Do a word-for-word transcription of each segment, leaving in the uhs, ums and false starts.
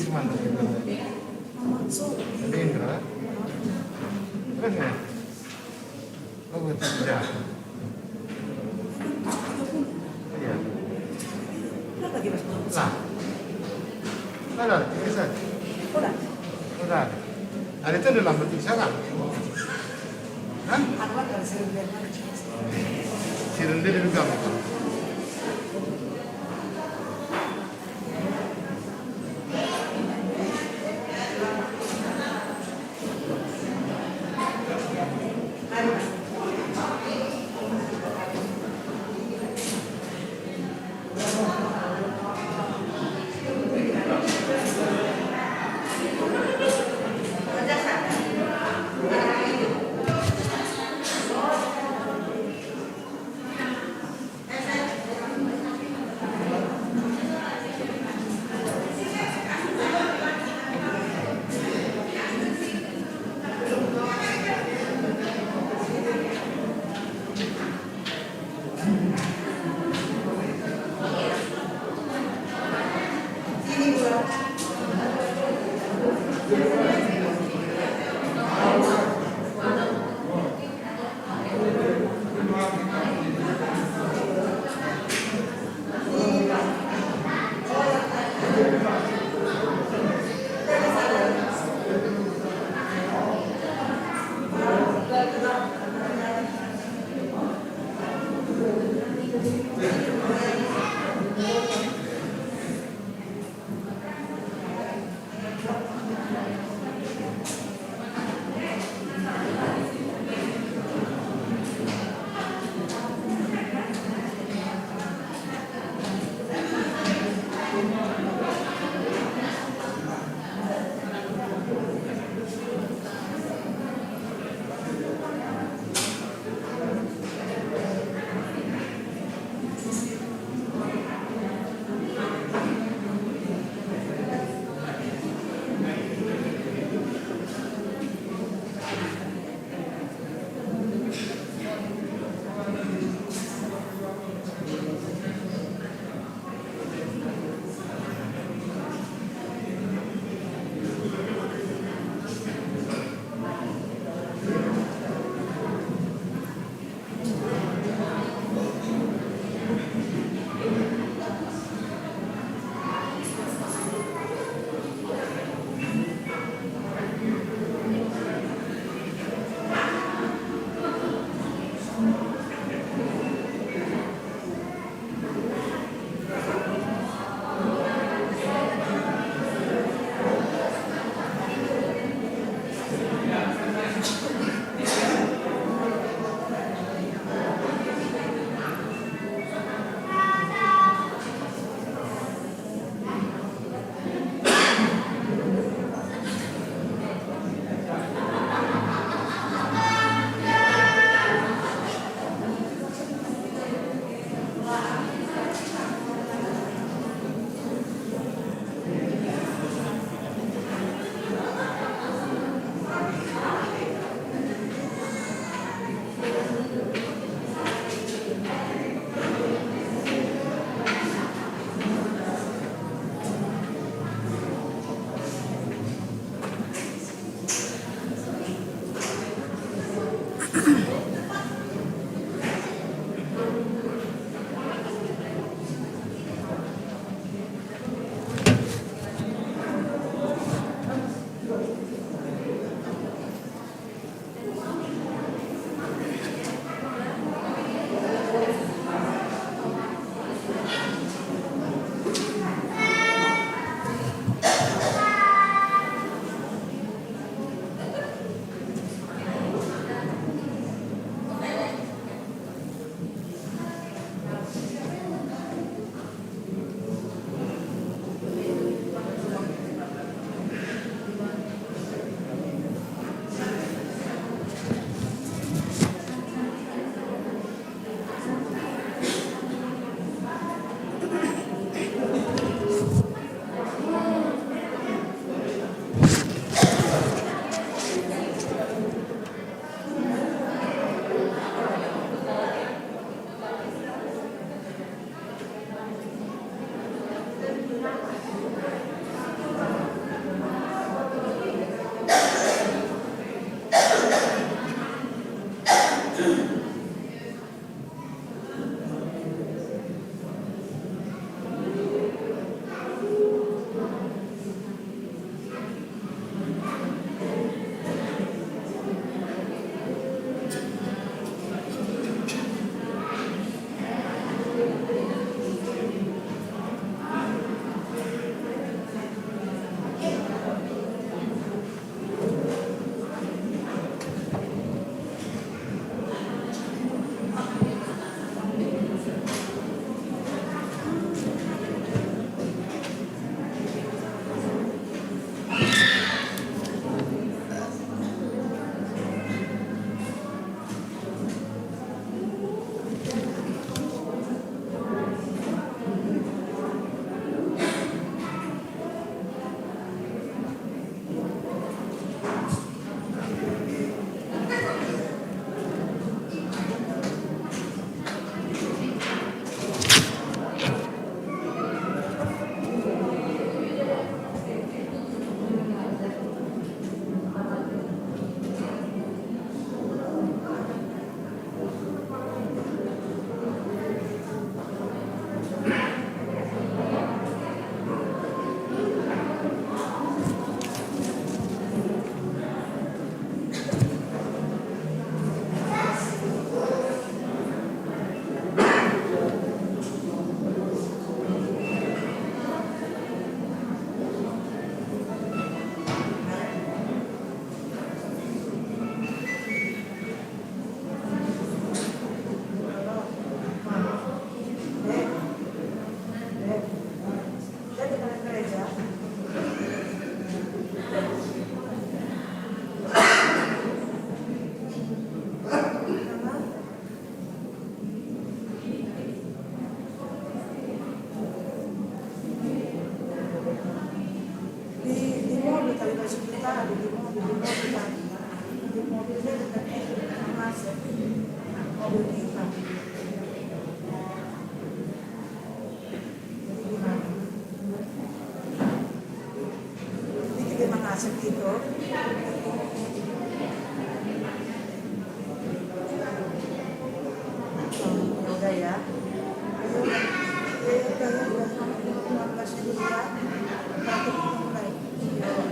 Mantap, gitu. Tapi Indra. Terus ya? Oh, betul, ya. Iya. Lah. Lah, lah, bisa. Udah. Ada itu dalam bentuk salam. Hah? Si rende di rugam. Segitu. Ya udah ya. Ayo, ya udah, ya udah. Lima belas menit ya. Kita mulai. Yuk.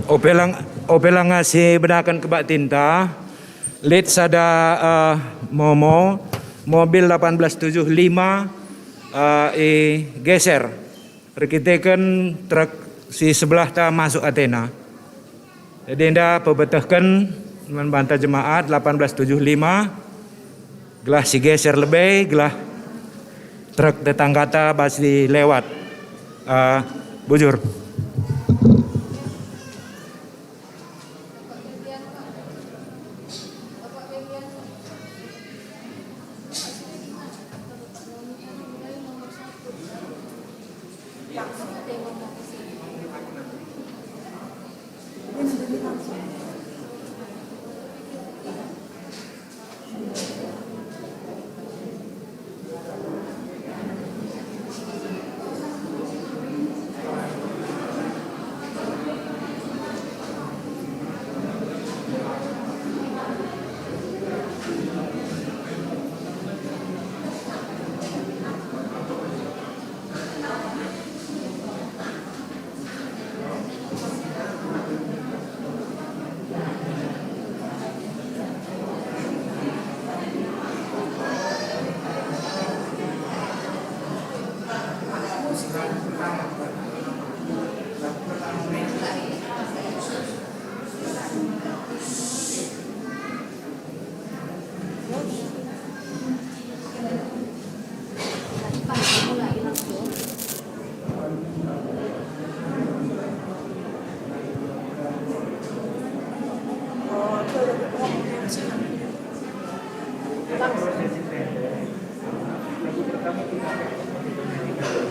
Ope lang, ope langa si bedaken kebaktinta, lit sada, eh, momo, mobil delapan belas tujuh lima, eh, igeser. Erkiteken truk si sebelahta masuk atena. Jadi enda pebetehken man banta jemaat delapan belas tujuh lima, gelah sigeser lebe, gelah truk tetanggata bas si lewat. Eh, bujur.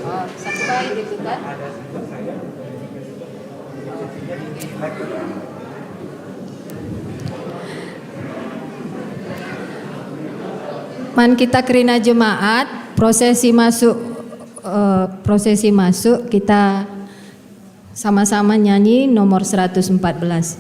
Oh, satu kali gitu kan? Man kita kerina jemaat, prosesi masuk, eh, prosesi masuk, kita sama-sama nyanyi nomor seratus empat belas.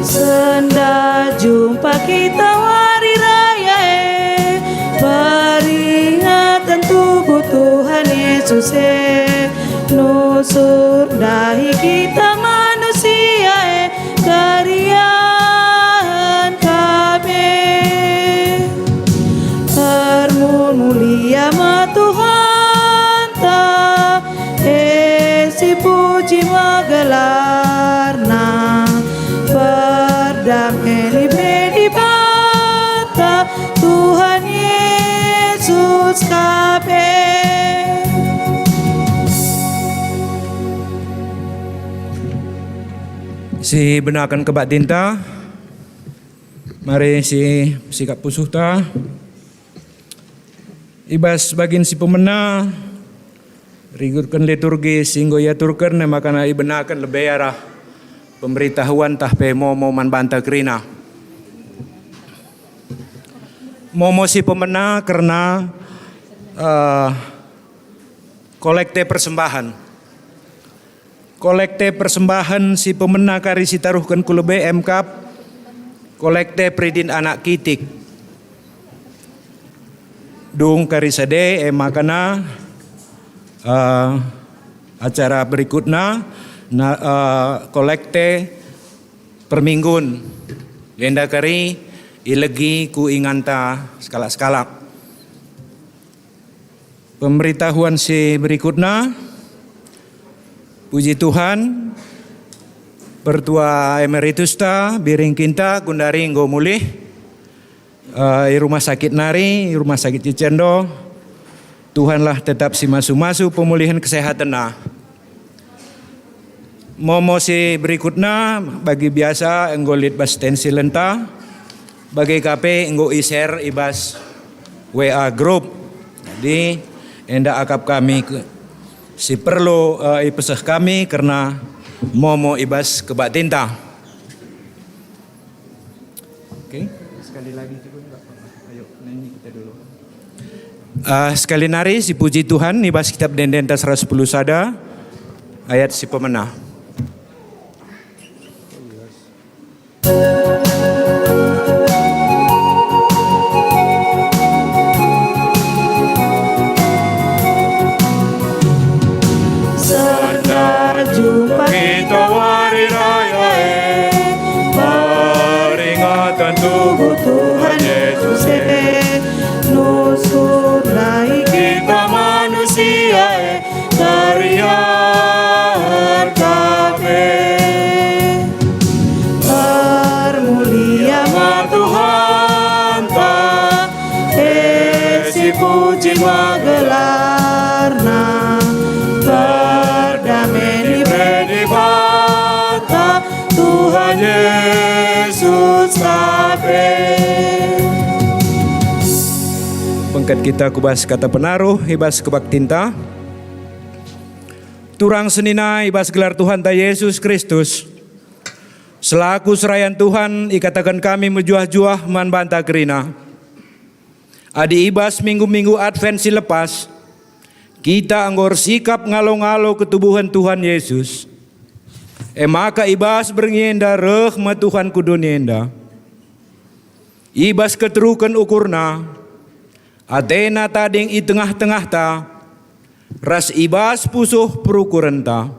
Sendah jumpa kita wari raya e, peringatan tubuh Tuhan Yesus e, nusur ndahi kita manusia e, keriahen ka pe. Termulia me Tuhanta, e, sipuji me gelarNa, perdamen ibere Dibata, Tuhan Yesus ka pe. Sibenaken kebaktinta, mari sisikap pusuhta. I bas bagin si pemena, rikutken liturgi si enggo iaturken, e maka ibenaken lebe arah pemberitahuan tah pe momo man banta kerina. Momo si pemena kerna, eh, kolekte persembahan. Kolekte persembahan si pemena kari si taruhken ku lebe e me kap kolekte peridin anak kitik. Dung kari sade e maka, eh, acara berikutna, na, eh, kolekte perminggun. Enda kari ilegi ku inganta sekalak-sekalak. Pemberitahuan si berikutna, puji Tuhan, Pertua Emeritusta Biring Kinta gundari enggo mulih, eh, i rumah sakit nari, i rumah sakit Cicendo. Tuhanlah tetap si masu-masu pemulihen kesehatenna. Momo si berikutna, bagi biasa enggo lit bas stensilenta, bage ka pe enggo i-share i bas W A group. Jadi, enda akap kami ke-, si perlu, eh, ipeseh kami kerna momo i bas kebaktinta. Oke, sekali lagi juga enggak apa-apa. Ayo, nyanyi kita dulu. Ah, sekali nari sipuji Tuhan i bas kitab Ende-enden seratus sepuluh sada ayat si pemena. Sendah jumpa kita wari raya e, peringatan tubuh Tuhan Yesus e, nusur ndahi kita manusia e, keriahen ka pe. Termulia me Tuhanta, e, sipuji me gelarNa, perdamen ibere Dibata, Tuhan Yesus ka pe. Bengket kita ku bas kata penaruh i bas kebaktinta. Turang senina i bas gelar Tuhanta Yesus Kristus, selaku serayan Tuhan ikataken kami mejuah-juah man banta kerina. Adi i bas minggu-minggu Advent si lepas, kita enggo ersikap ngalo-ngalo ketubuhen Tuhan Yesus, e maka i bas berngi enda reh me Tuhan ku doni enda. I bas keteruken ukurNa, ateNa tading i tengah-tengahta, ras i bas pusuh perukurenta.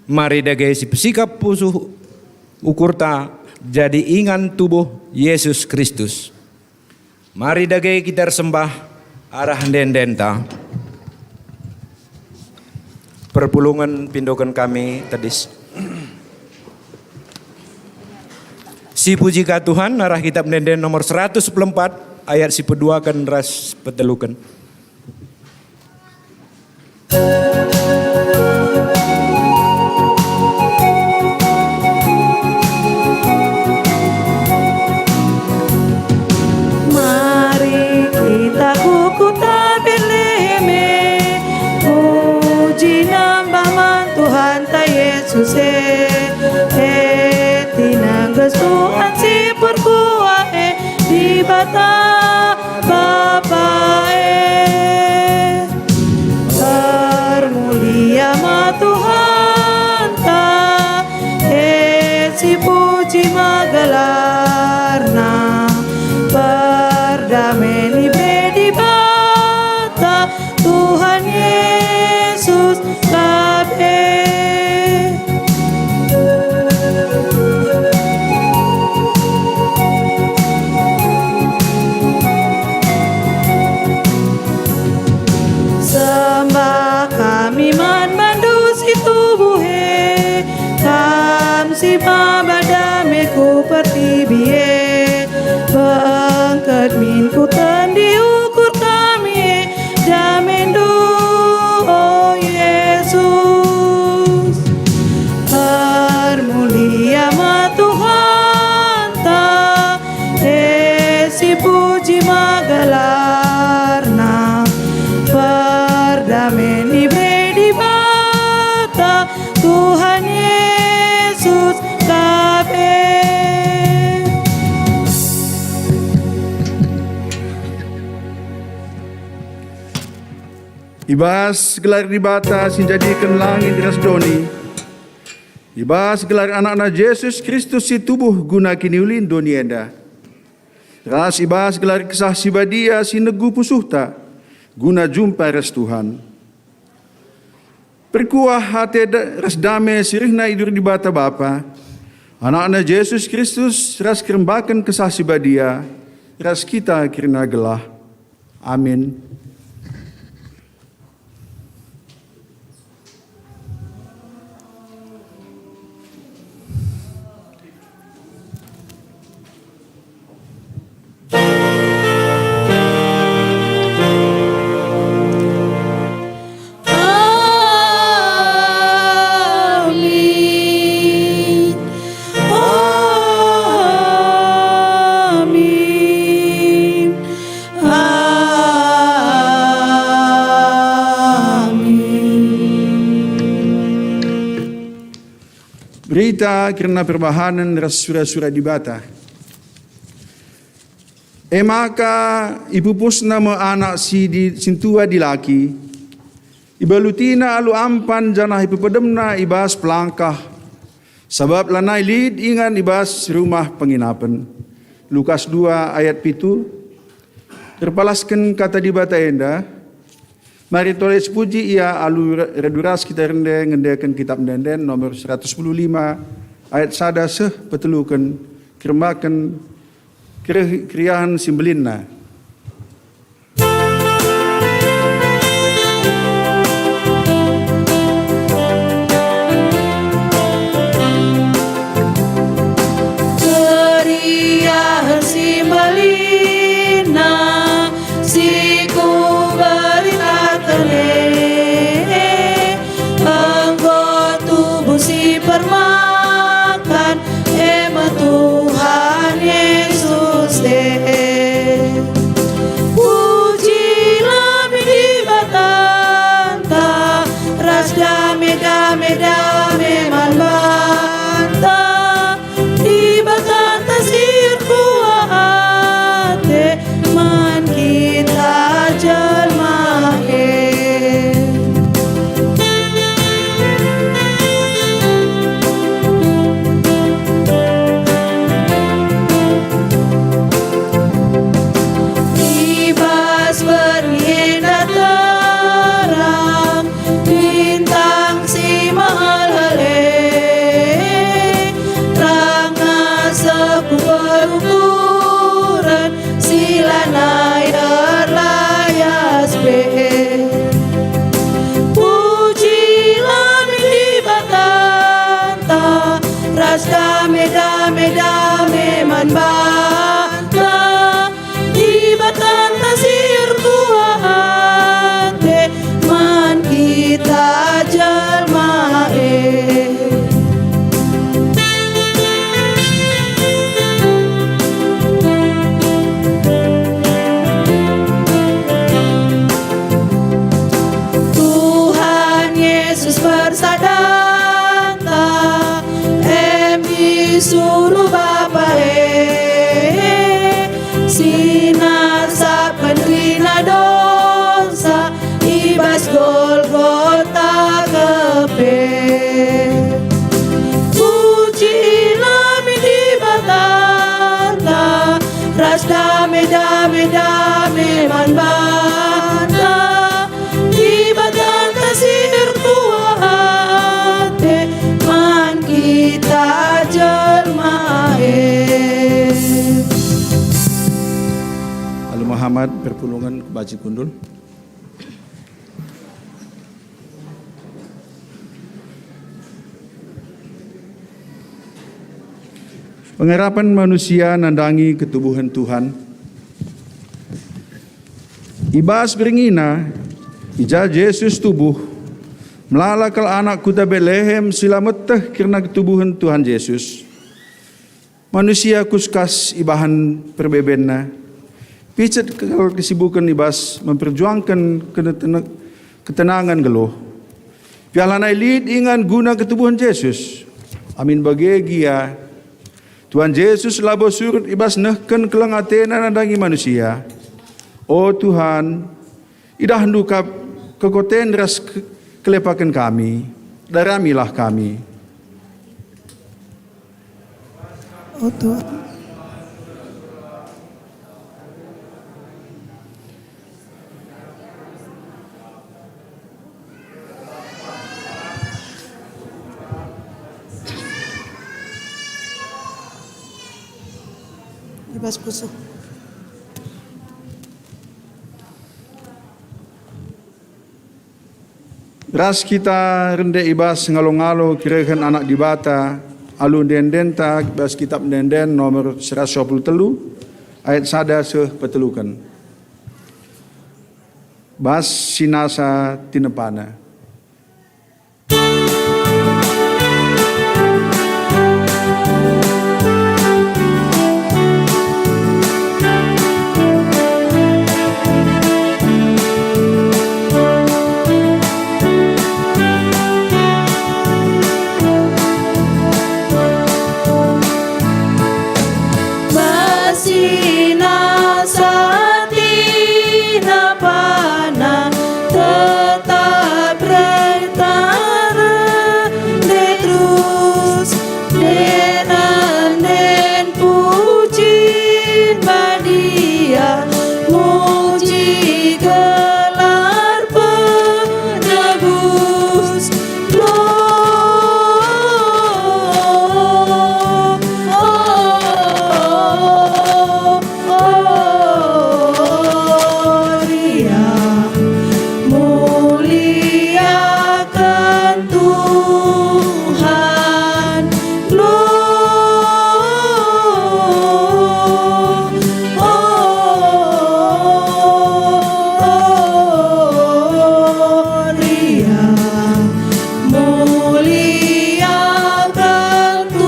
Mari dage sipesikap pusuh ukurta, jadi ingan tubuh Yesus Kristus. Mari dage kita ersembah arah ende-endenta. Perpulungen pindoken kami tedis. Sipuji ka Tuhan, arah Kitab Ende-enden nomor seratus sepuluh empat, ayat si peduaken ras peteluken. Mari kita ku kuta Betlehem e, puji nambah man Tuhanta Yesus e. E, tinangges Tuhan si perkuah e, Dibata Bapa e. Permulia ma Tuhanta, e, sipuji ma gelarNa. Perdamen ibere Dibata, Tuhan Yesus ka pe. Sembah kami man bandu si tubuh e, Kam si maba dame ku pertibi e. Bengket min ku tendi ukur kami e, damendu, o Yesus. Permulia ma Tuhanta, e, sipuji ma gelarNa. Perdamen ibere Dibata, Tuhan Yesus ka pe. I bas gelar Dibata si njadiken langit ras doni, i bas gelar AnakNa Jesus Kristus si tubuh guna kiniulin doni enda, ras i bas gelar Kesah Si Badia si negu pusuhta guna jumpa ras Tuhan. Perkuah ate da-, ras dame si rehna i bas Dibata Bapa, AnakNa Jesus Kristus ras kerembaken Kesah Si Badia ras kita kerina gelah. Amin. Amin. Amin. Amin. Berita kerna perbahanen ras sura-sura Dibata. E maka ipupusna me anak si di, sintua dilaki, ibalutina alu ampan janah ipepedemna i bas pelangkah, sabap lanai lit ingan i bas rumah penginapen. Lukas dua ayat pitu. Erpalasken Kata Dibata enda, mari tole sipuji Ia alu re-, radu ras kita rende ngendeken Kitab Ende-enden nomor seratus sepuluh lima ayat sada seh peteluken, kerembaken kereh-, keriahen si mbelinna. Keriahen si mbelinna si kuberitaken e, enggo tubuh si permakan, e me Tuhan Yesus e. Dame-dame man banta, Dibatanta si erkuah ate man kita jelma e. Tuhan Yesus persadanta, em isuruh Bapa e, si nasapken kerina dosa i bas Golgota kepe. Pujilah min Dibatanta, ras dame-dame, dame man banta, Dibatanta si erkuah ate man kita jelma e. Alu Muhammad, perpulungen ku banci kundul. Pengarapen manusia nandangi ketubuhen Tuhan. I bas beringina, i ja Jesus tubuh, melala kal anak kuta Betlehem si la meteh kerna ketubuhen Tuhan Jesus. Manusia kuskas ibahan perbebenna, picet kal kesibuken i bas memperjuangken kenetene-, ketenangen geluh. Biarlah lanai lit ingan guna ketubuhen Jesus. Amin bage gia, Tuhan Jesus labo surut i bas nehken keleng atena nandangi manusia. O Tuhan, idahndu kap kekoten ras ke-, kelepaken kami, daramilah kami. O Tuhan. I bas pusuh. Ras kita rende i bas ngalo-ngalo kerehen Anak Dibata, alu ende-endenta bas Kitab Ende-enden nomor seratus dua puluh telu, ayat sada seh peteluken. Bas si nasa tinepana. Basina satina pana tetap reta rende terus, denen den puji badia, muji gelar Penebus. Gloria, muliaken Tuhan. Gloria, muliaken Tuhan.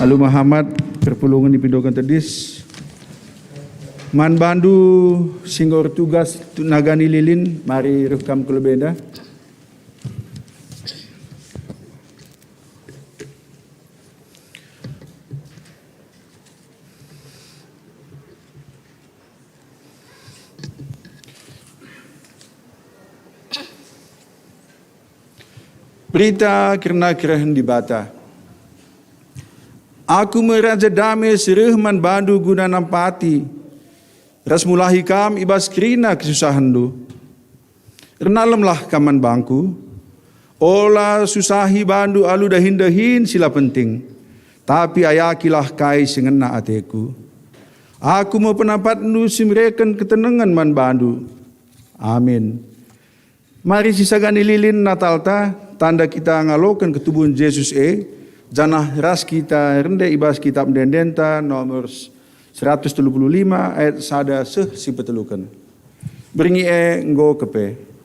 Alu Muhammad, perpulungen ipindoken tedis. Man bandu si enggo ertugas tu-, nagani lilin, mari reh kam ku lebe enda. Berita kerna kerehen Dibata. Aku me Raja Dame si reh man bandu guna nampati, ras mulahi kam i bas kerina kesusahenndu. Ernalemlah kam man bangku. Ola susahi bandu alu dahin-dahin si la penting, tapi ayakilah kai si ngena ateku. Aku me penampatndu si mereken ketenengen man bandu. Amin. Mari sisagani lilin Natalta, tanda kita ngaloken ketubuhen Jesus e, janah ras kita rende i bas Kitap Ende-endenta nomor seratus telu puluh lima ayat sada seh si peteluken. Berngi e enggo kepe.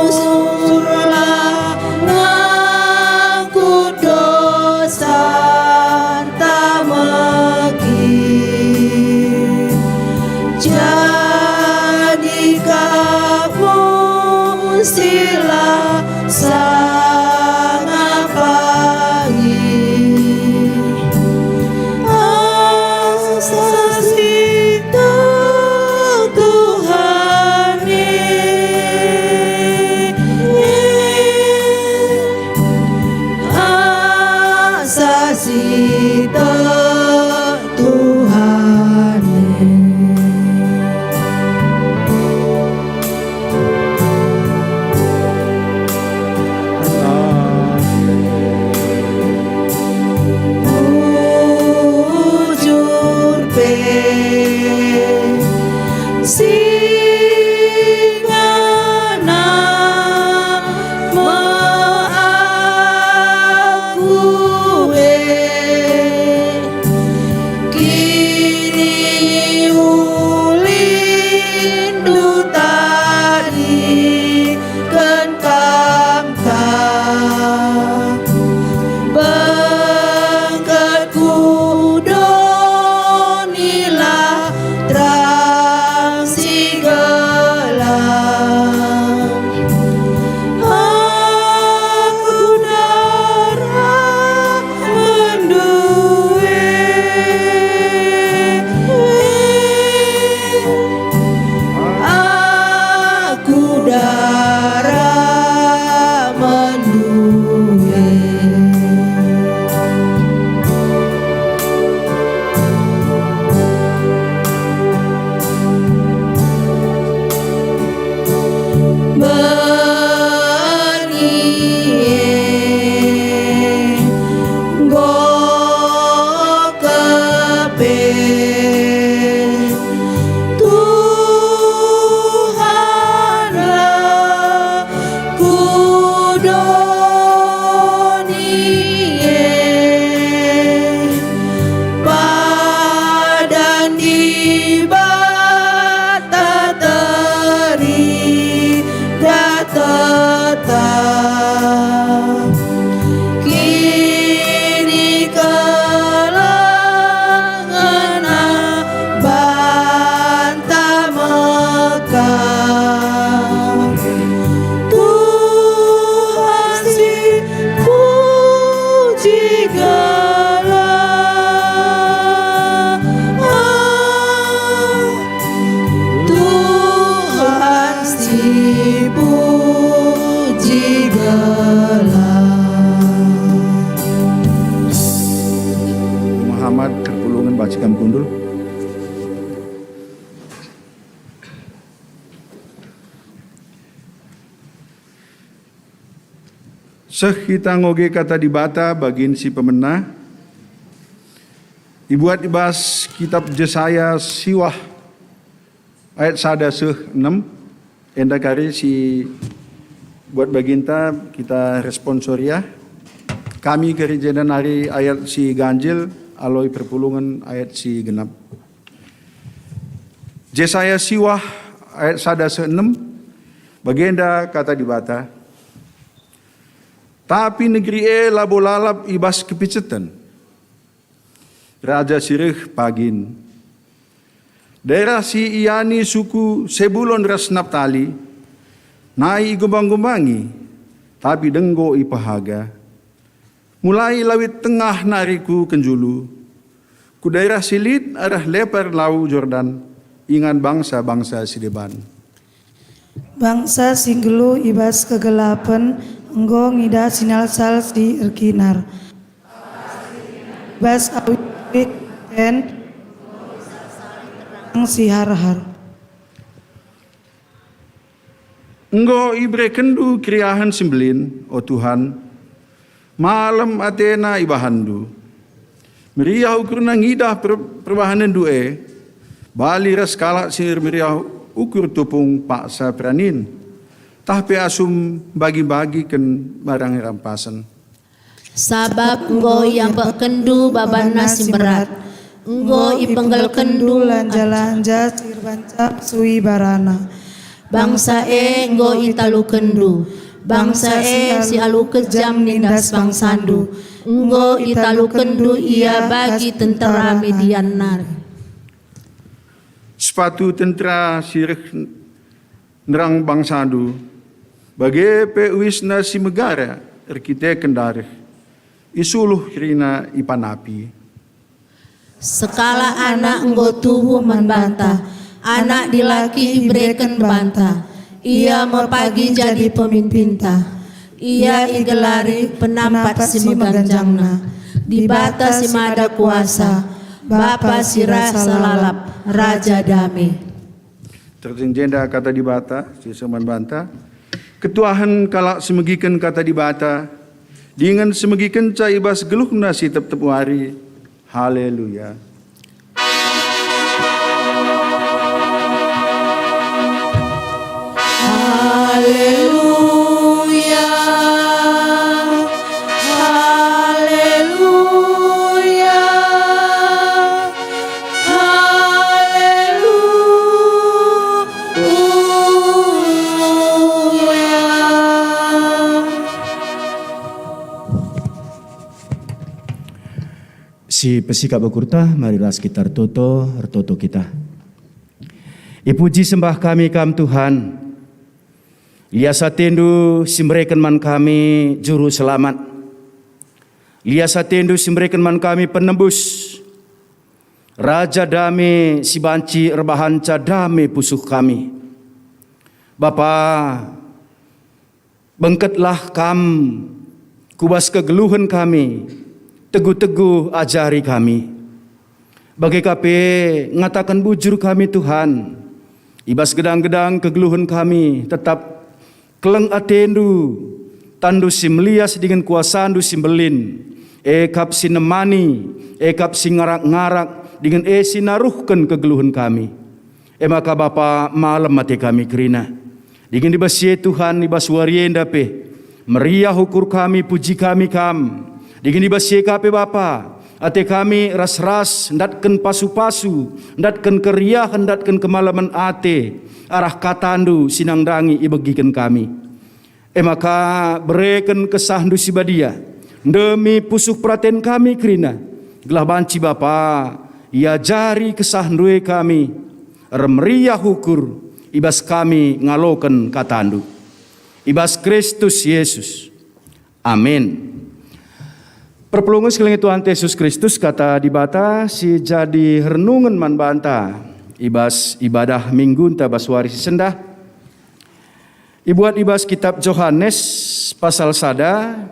Nusurlah ngangkut dosa ta megi. Jadi kamu sila sangap pagi. Asa si tek Tuhan e, asa si tek Tuhan e. Bujur pe si ngena me aku e. Kini ulindu tadiken Kam kap. Bengket kudonilah terang si gelap. Aku darah mendue. Aku darah mendue. Berngi e enggo kepe, Tuhanlah kudoni e. Padan Dibata teridah tetap. Kini keleng ngena banta mekar. Tuhan si puji gelar. Tuhan si puji gelar. Seh kita ngoge Kata Dibata bagin si pemena, ibuat i bas kitap Jesaya siwah ayat sada seh enem, enda kari si buat baginta kita responsoriah. Kami kari jenda nari ayat si ganjil aloi perpulungen ayat si genap. Jesaya siwah ayat sada seh enem, bagenda Kata Dibata, "Tapi negeri e labo lalap i bas kepiceten. Raja si reh pagin. Daerah si iani suku Sebulon ras Naptali, nai igumbang-gumbangi, tapi denggo ipehaga. Mulai Lawit Tengah nari ku Kenjulu, ku daerah si lit arah lepar Lau Jordan, ingan bangsa-bangsa si deban." Bangsa si nggeluh i bas kegelapen enggo ngidah sinalsal si erkinar. Bas awi-awi ten si har-har. Enggo iberekenndu keriahen si mbelin, o Tuhan, malem atena ibahanndu. Meriah ukurna ngidah per-, perbahanenndu e, bali ras kalak si ermeriah ukur tupung paksa peranin, tah pe asum bagi-bagiken barang rampasen. Sabap enggo iambekkenndu babanna si mberat, enggo ipenggelkenndu lanja-lanja si erbancam sui barana. Bangsa e enggo italukenndu, bangsa e si alu kejam nindas bangsandu, enggo italukenndu ia bagi tentera Midian nari. Sepatu tentera si reh nerang bangsandu, bage pe uisna si megara erkiteken dareh, isuluh kerina ipanapi. Sekalak anak enggo tubuh man banta, anak dilaki ibereken banta. Ia me pagi jadi pemimpinta. Ia igelari Penampat si Meganjangna, Dibata si Mada Kuasa, Bapa si rasa lalap, Raja Dame. Terjeng jenda Kata Dibata, si seman banta. Ketuahen kalak si megiken Kata Dibata, dingen si megikenca i bas geluhna si tep-tep wari. Haleluya. Haleluya. Haleluya. Haleluya. Si pesikap ukurta, mari ras kita ertoto, ertoto kita. Ipuji sembah kami Kam, Tuhan. Lias ateNdu si mereken man kami Juru Selamat. Lias ateNdu si mereken man kami Penebus. Raja Dame si banci erbahanca dame pusuh kami. Bapa, bengketlah Kam ku bas kegeluhen kami, teguh-teguh ajari kami. Bage ka pe ngataken bujur kami, Tuhan, i bas gedang-gedang kegeluhen kami tetap keleng ateNdu, tanNdu si melias dingen kuasaNdu si mbelin, e kap si nemani, e kap si ngarak-ngarak, dingen e si naruhken kegeluhen kami. E maka Bapa, malem ate kami kerina. Dingen i bas si e Tuhan, i bas wari enda pe, meriah ukur kami, puji kami Kam. Dingen i bas si e ka pe Bapa, ate kami ras-ras ndatken pasu-pasu, ndatken keriahen, ndatken kemalemen ate, arah KataNdu si nandangi ibegiken kami. E maka bereken KesahNdu si Badia, ndemi pusuh peraten kami kerina, gelah banci Bapa iajari KesahNdu e kami, ermeriah ukur i bas kami ngaloken KataNdu. I bas Kristus Yesus. Amin. Perpulungen si kelengi Tuhan Yesus Kristus, Kata Dibata si jadi renungen man banta i bas ibadah Minggunta bas wari si sendah. Ibuat i bas Kitap Johanes pasal sada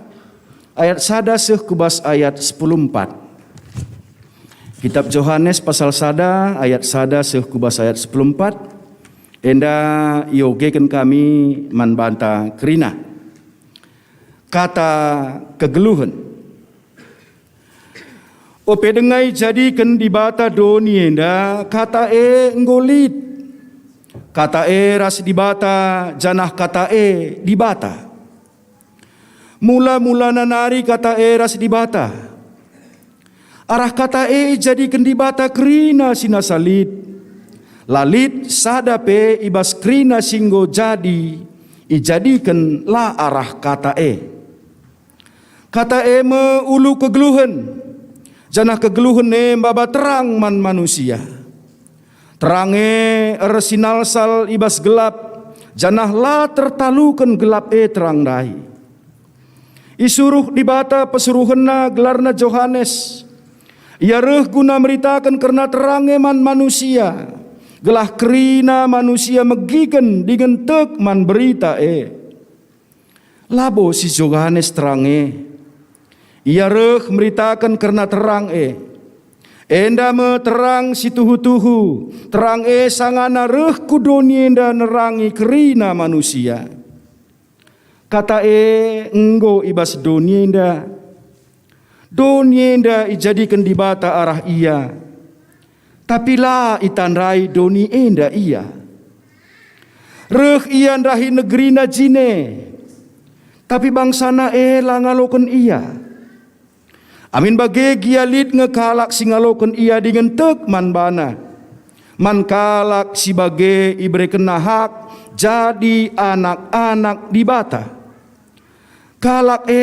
ayat sada seh ku bas ayat sepuluh empat. Kitap Johanes pasal sada ayat sada seh ku bas ayat sepuluh empat, enda iogeken kami man banta kerina. Kata kegeluhen. Ope denga ijadiken Dibata doni enda, Kata e enggo lit. Kata e ras Dibata, janah Kata e Dibata. Mula-mulana nari Kata e ras Dibata. Arah Kata e ijadiken Dibata kerina si nasa lit. La lit sada pe i bas kerina si enggo jadi ijadiken la arah Kata e. Kata e me ulu kegeluhen, janah kegeluhen e maba terang man manusia. Terang e ersinalsal i bas gelap, janah la tertaluken gelap e terang ndai. Isuruh Dibata pesuruhenNa gelarna Johanes. Ia reh guna meritaken kerna terang e man manusia, gelah kerina manusia megiken dingen tek man berita e. Labo si Johanes terang e. Ia reh meritaken kerna terang e. Enda me terang si tuhu-tuhu, terang e sangana reh ku doni enda nerangi kerina manusia. Kata e enggo i bas doni enda. Doni enda ijadiken Dibata arah Ia, tapi la itandai doni enda Ia. Reh Ia ndahi negerina jine, tapi bangsaNa e la ngaloken Ia. Amin bage gia lit nge kalak si ngaloken Ia dingen tek man baNa. Man kalak si bage iberekenNa hak jadi anak-anak Dibata. Kalak e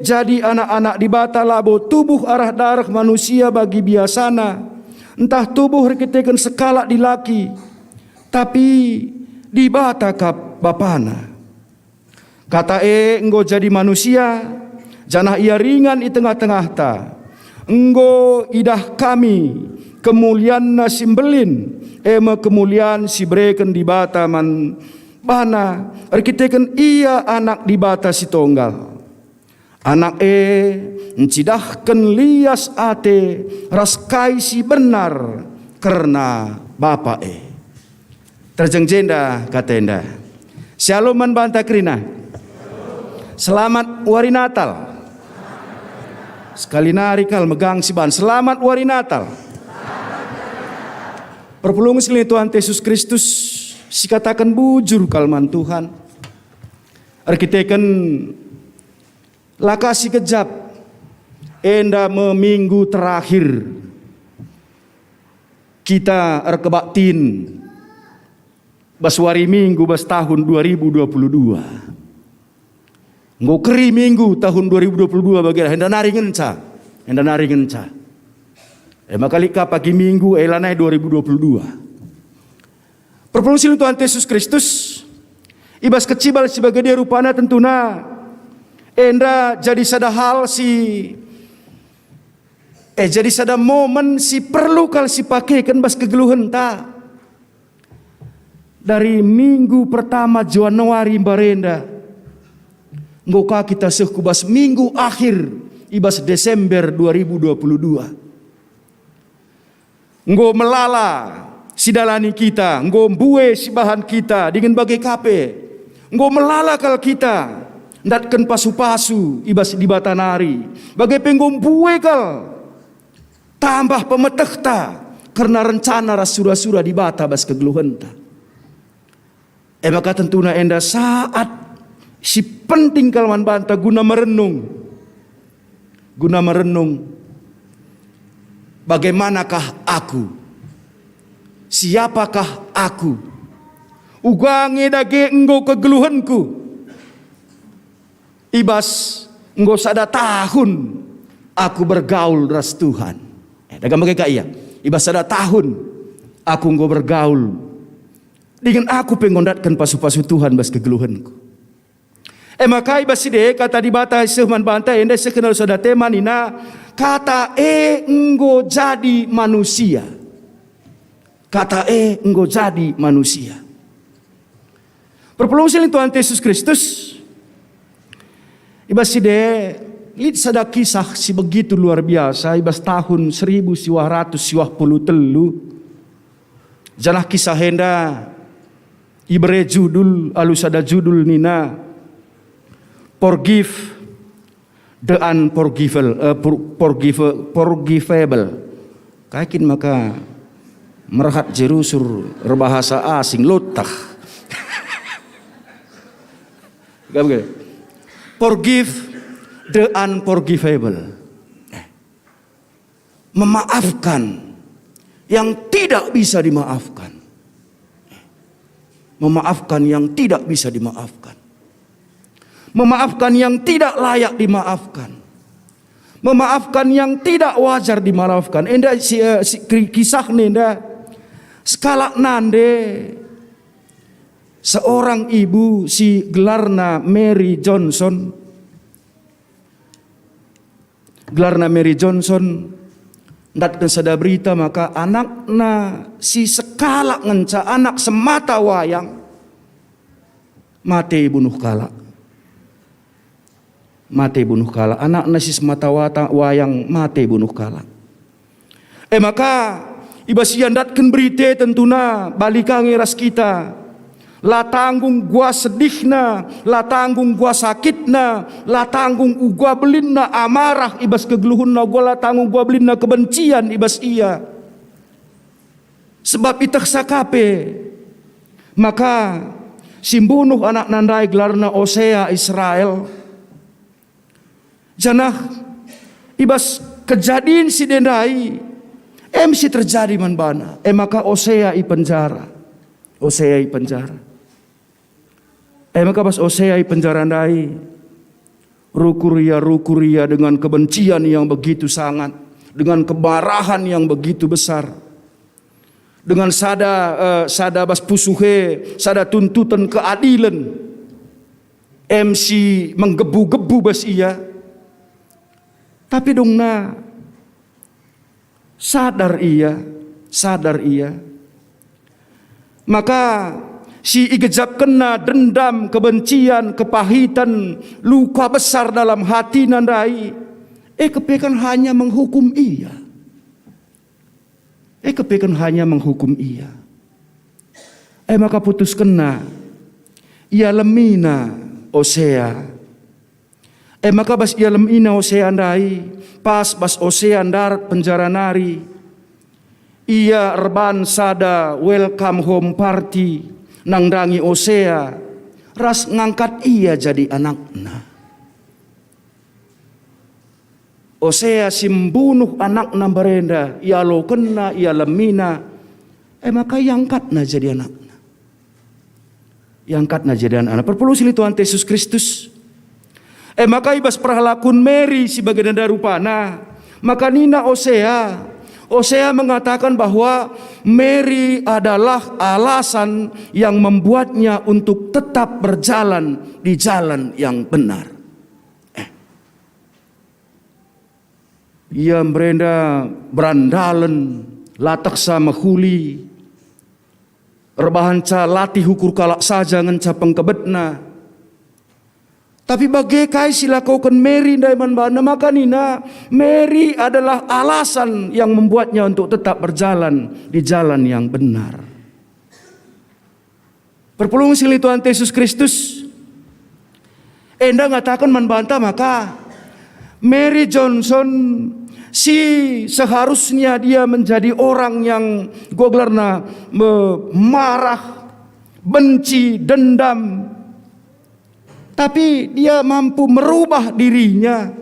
jadi anak-anak Dibata labo tubuh arah dareh manusia bagi biasana, ntah tubuh erkiteken sekalak dilaki, tapi Dibata kap Bapana. Kata e enggo jadi manusia, janah Ia ringan i tengah-tengahta. Enggo idah kami kemulianNa si mbelin, e me kemulian si ibereken Dibata man baNa erkiteken Ia Anak Dibata si Tonggal. Anak e ncidahken lias ate ras kai si benar kerna Bapa e. Terjeng jenda kata enda. Shalom man banta kerina. Selamat Wari Natal. Sekali nari kal megang si ban. Selamat Wari Natal. Perpulungen si Tuhan Yesus Kristus, sikataken bujur kal man Tuhan. Erkiteken la ka si gejap, enda me minggu terakhir kita erkebaktin bas wari Minggu bas tahun dua ribu dua puluh dua. Enggo keri Minggu tahun dua ribu dua puluh dua bage, enda nari ngenca, enda nari ngenca. E maka lit ka pagi Minggu, e lanai dua ribu dua puluh dua. Perpulungen si Tuhan Yesus Kristus, i bas kecibal si bage dia rupana tentuna enda jadi sada hal si, eh, jadi sada momen si perlu kal sipakeken bas kegeluhenta. Dari minggu pertama Januari mbarenda, enggo ka kita seh ku bas minggu akhir i bas Desember dua ribu dua puluh dua. Enggo melala sidalani kita, enggo mbue sibahan kita dingen bage ka pe. Enggo melala kal kita ndatken pasu-pasu i bas Dibata nari, bage pe enggo mbue kal tambah pemetehta kerna rencana ras sura-sura Dibata bas kegeluhenta. E maka tentuna enda saat si penting kal man banta guna merenung. Guna merenung, bagaimanakah aku? Siapakah aku? Uga nge dage enggo kegeluhenku. I bas enggo sada tahun aku bergaul ras Tuhan. Eh, dage bage ka ia. I bas sada tahun aku enggo bergaul. Dingen aku pe enggo ndatken pasu-pasu Tuhan bas kegeluhenku. E maka i bas si e kata Dibata seh man banta enda seh kenal sada tema nina, Kata e enggo jadi manusia. Kata e enggo jadi manusia. Perpulungen si Tuhan Yesus Kristus, i bas si e lit sada kisah si begitu luar biasa i bas tahun seribu siwah ratus siwah puluh telu. Janah kisah enda ibere judul alu sada judul nina, Forgive The unforgivable, eh, for-, forgive-, forgivable. Kai kin maka merhat jerusur erbahasa asing lotah. Forgive the unforgivable. Memaafkan yang tidak bisa dimaafkan. Memaafkan yang tidak bisa dimaafkan. Memaafkan yang tidak layak dimaafkan. Memaafkan yang tidak wajar dimaafkan. Enda si, eh, si, ki-, kisahna enda sekalak nande seorang ibu si gelarna Mary Johnson. Gelarna Mary Johnson, ndatken sada berita maka anakna si sekalak ngenca, anak semata wayang, mate ibunuh kalak. Mate ibunuh kalak. Anakna si semata wata-, wayang mate ibunuh kalak. E maka, i bas ia ndatken berita tentuna bali ka nge ras kita. La tanggung uga sedihna, la tanggung uga sakitna, la tanggung uga belinna amarah i bas kegeluhenna, uga la tanggung uga belinna kebencian i bas ia. Sebab itehsa ka pe maka si mbunuh anakna ndai gelarna Osea Israel. Janah i bas kejadin si ndai, em si terjadi man bana, e maka Osea i penjara. Osea i penjara. E maka bas Osea i penjara ndai, rukur ia, rukur ia dengan kebencian yang begitu sangat, dengan kemarahan yang begitu besar, dengan sada, eh, sada bas pusuhe, sada tuntuten keadilen. Em si menggebu-gebu bas ia. Tapi dungna sadar ia, sadar ia. Maka si igejapkenna dendam, kebencian, kepahiten, luka besar dalam hatina ndai, e kepe kan hanya menghukum ia. E kepe kan hanya menghukum ia. E maka putuskenna, ialemina Osea. E maka bas ialemina Osea ndai, pas bas Osea ndarat penjara nari, ia erban sada welcome home party nandangi Osea ras ngangkat ia jadi anakna. Osea si mbunuh anakna mbarenda, ialokenna, ialemina, e maka iangkatna jadi anakna. Iangkatna jadi anakna. Perpulung si lit Tuhanta Jesus Kristus. E maka i bas perhalakun Mary si bage enda rupana, maka nina Osea, Osea mengatakan bahwa Mary adalah alasan yang membuatnya untuk tetap berjalan di jalan yang benar. Eh. Ia mbarenda berandalen, la teksa mehuli, erbahanca latih ukur kalak saja ngenca pengkebetna. Tapi bage kai si lakoken Mary ndai man bana? Maka nina, Mary adalah alasan yang membuatnya untuk tetap berjalan di jalan yang benar. Perpulung si lit Tuhanta Jesus Kristus, enda ngataken man banta maka Mary Johnson si seharusnya dia menjadi orang yang gelarna me-, marah, benci, dendam, tapi dia mampu merubah dirinya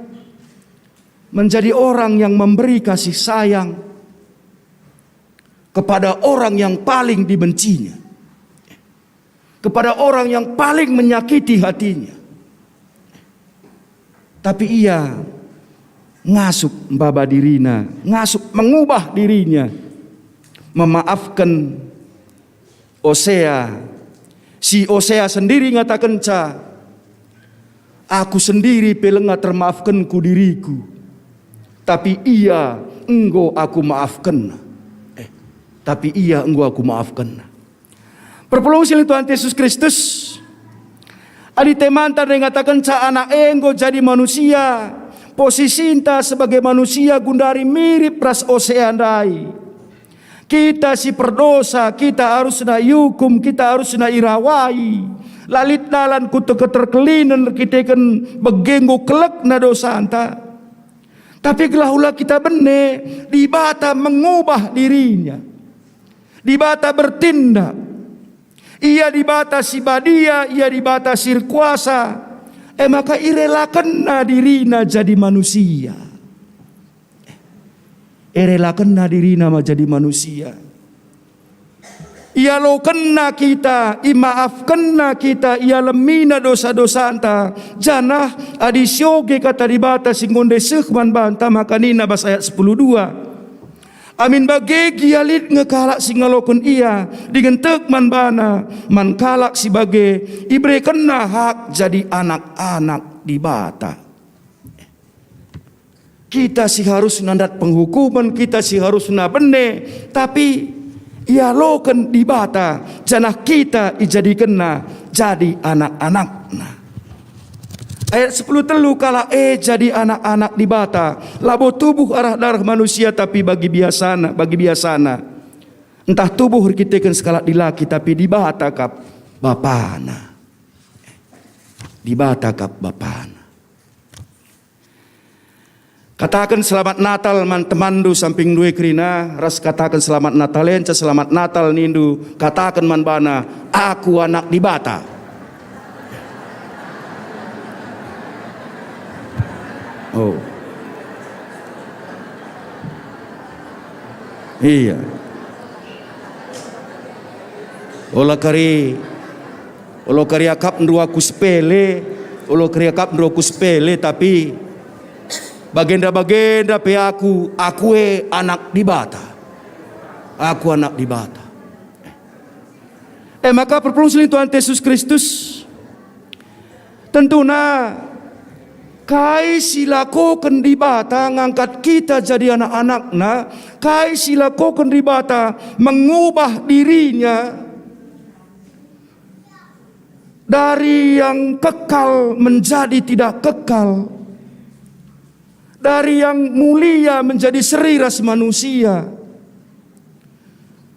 menjadi orang yang memberi kasih sayang kepada orang yang paling dibencinya, kepada orang yang paling menyakiti hatinya. Tapi ia ngasup maba dirina, ngasup mengubah dirinya, memaafken Osea. Si Osea sendiri ngatakenca, "Aku sendiri pe langa termaafkenku diriku, tapi ia enggo aku maafkenna." Eh, tapi ia enggo aku maafkenna. Perpulung si lit Tuhanta Jesus Kristus, adi temanta ndai ngatakenca anak e enggo jadi manusia, posisinta sebagai manusia gundari mirip ras Osea ndai. Kita si perdosa, kita arusna iukum, kita arusna irawai. La lit dalan ku keterkelinen erkiteken bage enggo kelekna dosanta. Tapi gelah ula kita bene, Dibata mengubah diriNa. Dibata bertindak. Ia Dibata si badia, Ia Dibata si erkuasa. E maka irelakenNa diriNa jadi manusia. IrelakenNa diriNa ma jadi manusia. IalokenNa kita, imaafkenNa kita, ialemiNa dosa-dosanta, janah adi sioge kata Dibata si enggo ndai seh man banta, maka nina bas ayat sepuluh dua, "Amin bage gia lit nge kalak si ngaloken ia dingen tek man bana, man kalak si bage iberekenNa hak jadi anak-anak Dibata." Kita si harusna ndat penghukumen, kita si harusna bene, tapi ialoken Dibata, janah kita ijadikenNa jadi anak-anakNa. Ayat sepuluh telu, kalak e jadi anak-anak Dibata, labo tubuh arah dareh manusia, tapi bagi biasana, bagi biasana. Ntah tubuh erkiteken sekalak dilaki, tapi Dibata kap bapana. Dibata kap bapana. Kataken selamat Natal man temanndu sampingndu e kerina, ras kataken selamat Natal enca selamat Natal nindu, kataken man bana, "Aku anak Dibata." Oh. Iya. Ola kari, ola kari akapndu aku sepele, ola kari akapndu aku sepele, tapi bagenda-bagenda pe aku, aku e anak Dibata. Aku anak Dibata. E maka perpulungen Tuhan Yesus Kristus, tentuna kai si lakoken Dibata ngangkat kita jadi anak-anakNa, kai si lakoken Dibata mengubah diriNa dari yang kekal menjadi tidak kekal, dari yang mulia menjadi seri ras manusia.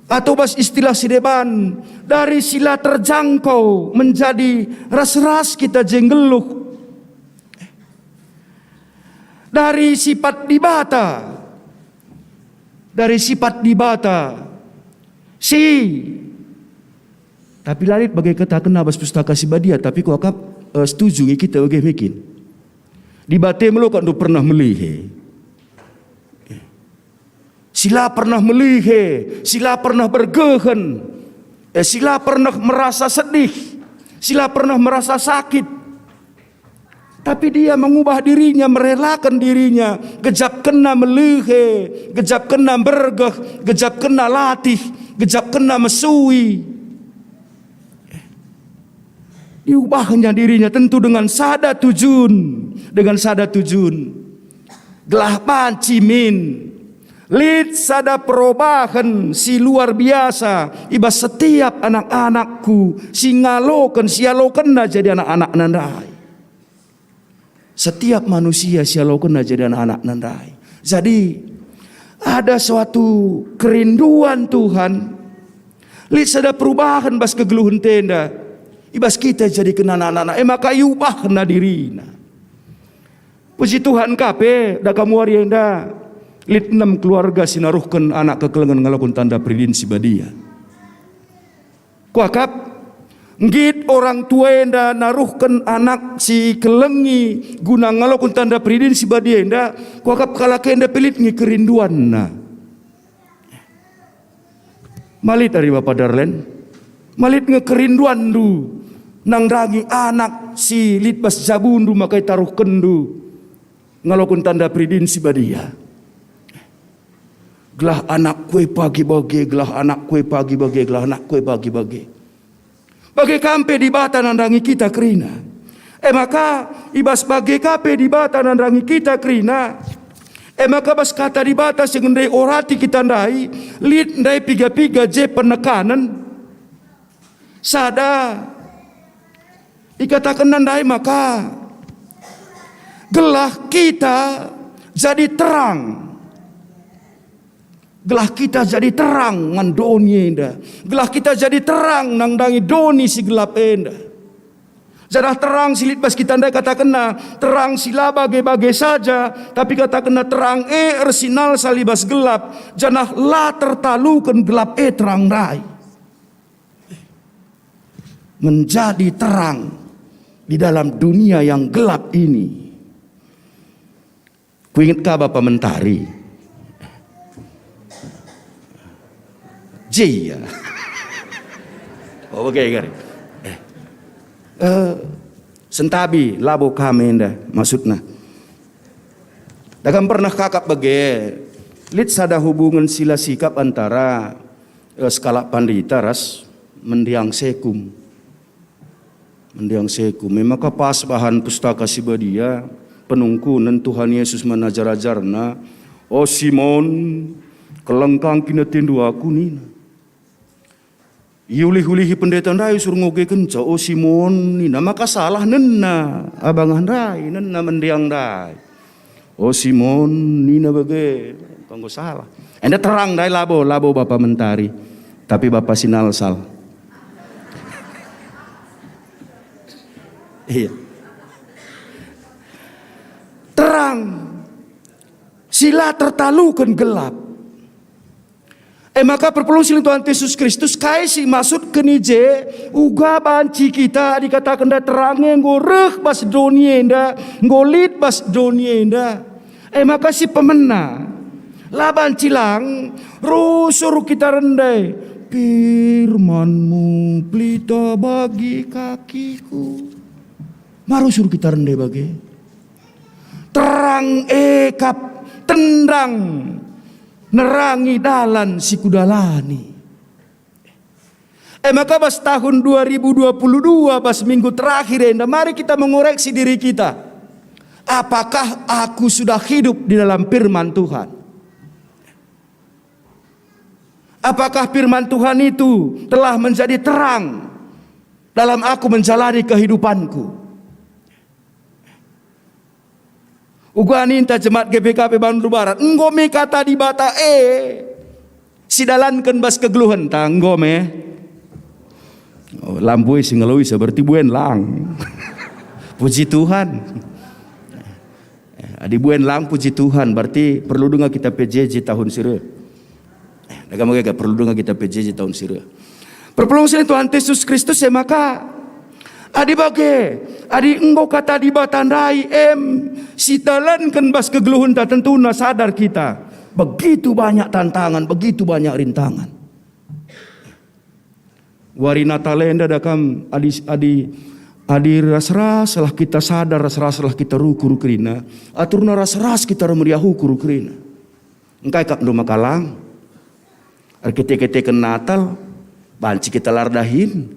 Atau bas istilah si deban, dari si la terjangkau menjadi ras-ras kita je nggeluh. Dari sifat Dibata, dari sifat Dibata si, tapi la lit bage katakenna bas Pustaka Si Badia, tapi kuakap, eh, setuju nge kita bage mekin. Dibata e me lo kap ndu pernah melihe. Si la pernah melihe, si la pernah bergehen, eh, si la pernah merasa sedih, si la pernah merasa sakit. Tapi dia mengubah dirinya, merelakan dirinya, gejapkenna melihe, gejapkenna bergeh, gejapkenna latih, gejapkenna mesui. Iubahnya dirinya tentu dengan sada tujun, dengan sada tujun. Gelah banci min lit sada perubahan si luar biasa i bas setiap anak-anakku si ngaloken, si ialokenna jadi anak-anakna ndai. Setiap manusia si ialokenna jadi anak-anakna ndai. Jadi, ada suatu kerinduan Tuhan, lit sada perubahan bas kegeluhenta enda, i bas kita jadiken anak-anakna, e maka iubahna dirina. Puji Tuhan ka pe, da kam wari enda lit enem keluarga si naruhken anak kekelengen ngaloken tanda peridin si badia. Kuakap, nggit orang tua enda naruhken anak si kelengi guna ngaloken tanda peridin si badia enda, kuakap kalak enda pe lit nge kerinduanna. Malit ari Bapa Darlen, malit nge kerinduanndu nandangi anak si lit bas jabundu maka itaruhkenndu ngaloken tanda peridin si badia. Gelah anakku e pagi bage, gelah anakku e pagi bage, gelah anakku e pagi bage. Bage ka pe Dibata nandangi kita kerina. E maka, i bas bage ka pe Dibata nandangi kita kerina. E maka bas kata Dibata si ngendai orati kita ndai, lit ndai piga-piga je penekanen. Sada, ikatakenna ndai maka, gelah kita jadi terang. Gelah kita jadi terang man doni enda. Gelah kita jadi terang nandangi doni si gelap enda. Janah terang si lit bas kita ndai katakenna terang si la bage-bage saja, tapi katakenna terang e ersinalsal i bas gelap, janah la tertaluken gelap e terang ndai. Menjadi terang di dalam dunia yang gelap ini. Kuinget ka Bapa Mentari. Je ia. Oh, bage kari. Eh. Eh, sentabi labo kami enda maksudna. Dagam pernah kakap bage, lit sada hubungen si la sikap antara, eh, sekalak pandita ras mendiang sekum. Mendiang sekum. E maka pas bahan Pustaka Si Badia, penungkunen Tuhan Yesus man ajar-ajarNa, "O Simon, keleng ka kin atendu Aku," nina. Iulih-ulihi pendeta ndai usur ngogekenca, "O Simon," nina, maka salah nenna abangah ndai, nenna mendiang ndai. "O Simon," nina bage, "enggo salah." Enda terang ndai labo, labo Bapa Mentari, tapi Bapa Sinalsal. Iya. Terang si la tertaluken gelap. E maka perpulung si lit Tuhan Yesus Kristus, kai si maksudken i je? Uga banci kita dikataken terang e enggo reh bas doni enda, enggo lit bas doni enda. E maka si pemena, la banci lang, rusur kita rende, "Firman-Mu pelita bagi kakiku." Marusur kita rende bage. Terang e kap tendang nerangi dalan si kudalani. E maka bas tahun dua ribu dua puluh dua, bas minggu terakhir enda, mari kita mengoreksi diri kita. Apakah aku sudah hidup di dalam firman Tuhan? Apakah firman Tuhan itu telah menjadi terang dalam aku menjalani kehidupanku? Uga ninta jemaat G B K P Bandu Barat, enggo me kata Dibata e sidalanken bas kegeluhenta, enggo me. Oh, la mbue si ngaloi seperti buen lang. Puji Tuhan. Eh, adi buen lang, puji Tuhan, berarti perlu denga kita P J J tahun si reh. Eh, dagam bage ka, perlu denga kita P J J tahun si reh. Perpulung si lit Tuhan Yesus Kristus, e maka, adi bage, adi enggo kata Dibata ndai em sidalanken bas kegeluhenta, tentuna sadar kita. Begitu banyak tantangan, begitu banyak rintangan. Wari Natal enda da kam, adi, adi, adi ras-ras lah kita sadar, ras-ras lah kita rukur kerina, aturna ras-ras kita ermeriah ukur kerina. Engkai kap ndo maka lang? Erkite-kiteken Natal, banci kita la erdahin,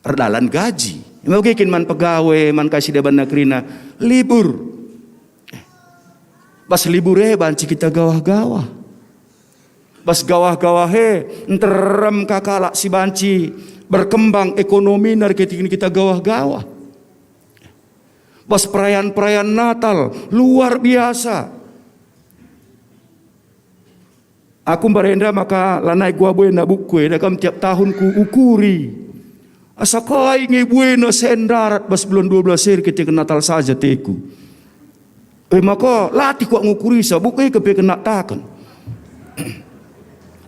erdalan gaji. Ema bage kin man pegawe, man kai si debanna kerina, libur. Bas libur e banci kita gawah-gawah. Bas gawah-gawah e, nterem ka kalak si banci berkembang ekonomi nari ketikin kita gawah-gawah. Bas perayaan-perayaan Natal, luar biasa. Aku mbarenda maka lanai gua buena buku e, dagam tiap tahun ku ukuri. Asa kai nge buena sen ndarat bas bulan dua belas e erkiteken Natal saja teku. E maka latih kuak ngukurisa, buku e kepe kenaktaken.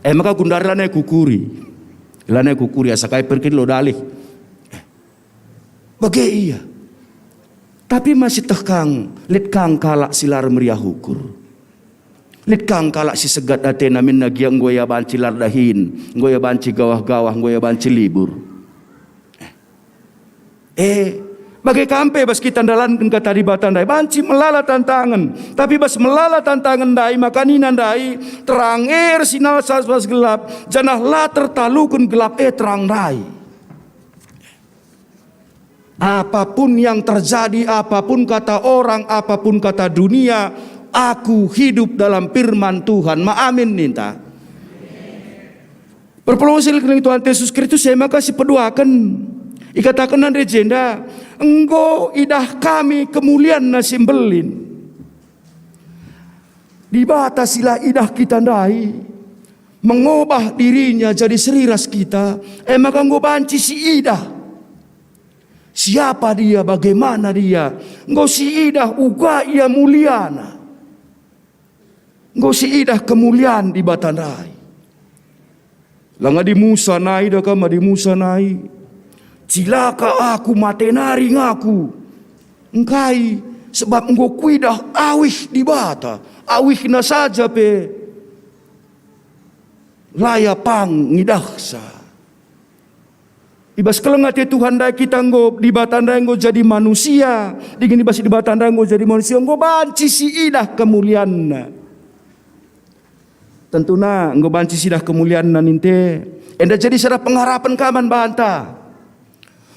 E maka gundari lanai kukuri. Lanai kukuri asa kai perkin lo dalih. Bage ia. Tapi masih teh kang, lit kang kalak si la ermeriah ukur. Lit kang kalak si segat atena minna gia enggo ia banci la erdahin, enggo ia banci gawah-gawah, enggo ia banci libur. Eh, bage kam pe bas kita ndalanken kata Dibata ndai, banci melala tantangen. Tapi bas melala tantangen ndai, maka nina ndai, terang e ersinalsal bas gelap, janah la tertaluken gelap e terang ndai. Apapun yang terjadi, apapun kata orang, apapun kata dunia, aku hidup dalam firman Tuhan. Ma amin ninta. Perpulungen si lit Tuhan Yesus Kristus, e maka si peduaken. Ikatakenna ndai jenda, enggo idah kami kemulianNa si mbelin. Dibata si la idah kita ndai mengubah diriNa jadi seri ras kita, e maka enggo banci siidah. Siapa dia, bagaimana dia, enggo siidah uga ia muliana. Enggo siidah kemulian Dibata ndai. Lang adi Musa nai, da kam adi Musa nai, "Cilaka aku, mate nari ngaku." Engkai? Sebab enggo kuidah awih Dibata, awihna saja pe la ia pang ngidahsa. I bas keleng ate Tuhan ndai kita enggo, Dibata ndai enggo jadi manusia, dingen i bas Dibata ndai enggo jadi manusia, enggo banci siidah kemulianNa. Tentuna enggo banci siidah kemulianNa ninte, enda jadi sada pengharapen ka man banta.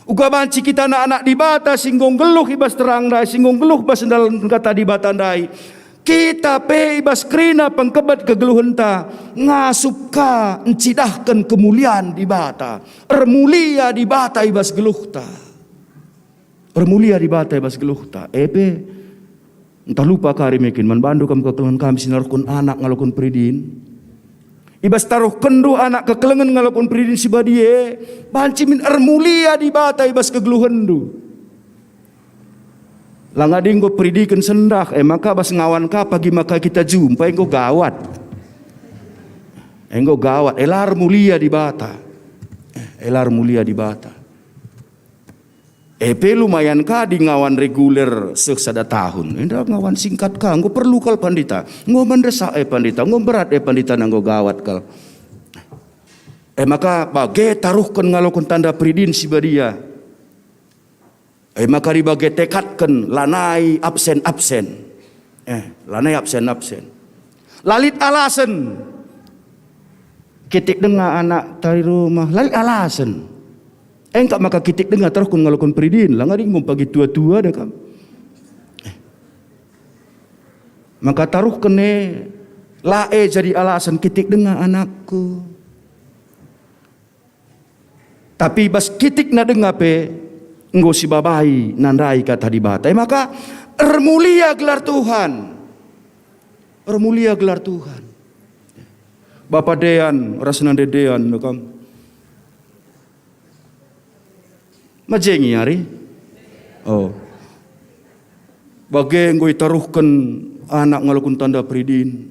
Uga banci kita anak-anak Dibata si enggo nggeluh i bas terang ndai, si enggo nggeluh bas ndalanken Kata Dibata ndai. Kita pe i bas kerina pengkebet kegeluhenta ngasup ka ncidahken kemulian Dibata. Ermulia Dibata i bas geluhta. Ermulia Dibata i bas geluhta. E pe, ntah lupa kari mekin man bandu kam kekelengen kami si naruhken anak ngaloken peridin. I bas taruhkenndu anak kekelengen ngaloken peridin si badia e, banci min ermulia Dibata i bas kegeluhenndu. Lang adi enggo peridiken sendah, e maka bas ngawan ka pagi maka kita jumpa, enggo gawat. Enggo gawat, e la ermulia Dibata. E la ermulia Dibata. E pe lumayan ka adi ngawan reguler seh sada tahun. Enda ngawan singkat ka, enggo perlu kal pandita. Enggo mendesak e pandita, enggo berat e pandita, enggo gawat kal. E maka bage taruhken ngaloken tanda peridin si badia. E maka adi bage tekadken lanai absen-absen. Eh, lanai absen-absen. La lit alasen. Kitik denga anak tari rumah, la lit alasen. Engkap maka kitik denga taruhken ngaloken peridin, lang adi enggo pagi tua-tua da kam. Eh. Maka taruhken e, la e jadi alasen kitik denga anakku. Tapi bas kitikna denga pe enggo sibabai nandai Kata Dibata. E maka, ermulia gelar Tuhan. Ermulia gelar Tuhan. Bapa Dean ras Nande Dean, kam. Majengi ari? Oh. Bage enggo itaruhken anak ngaloken tanda peridin.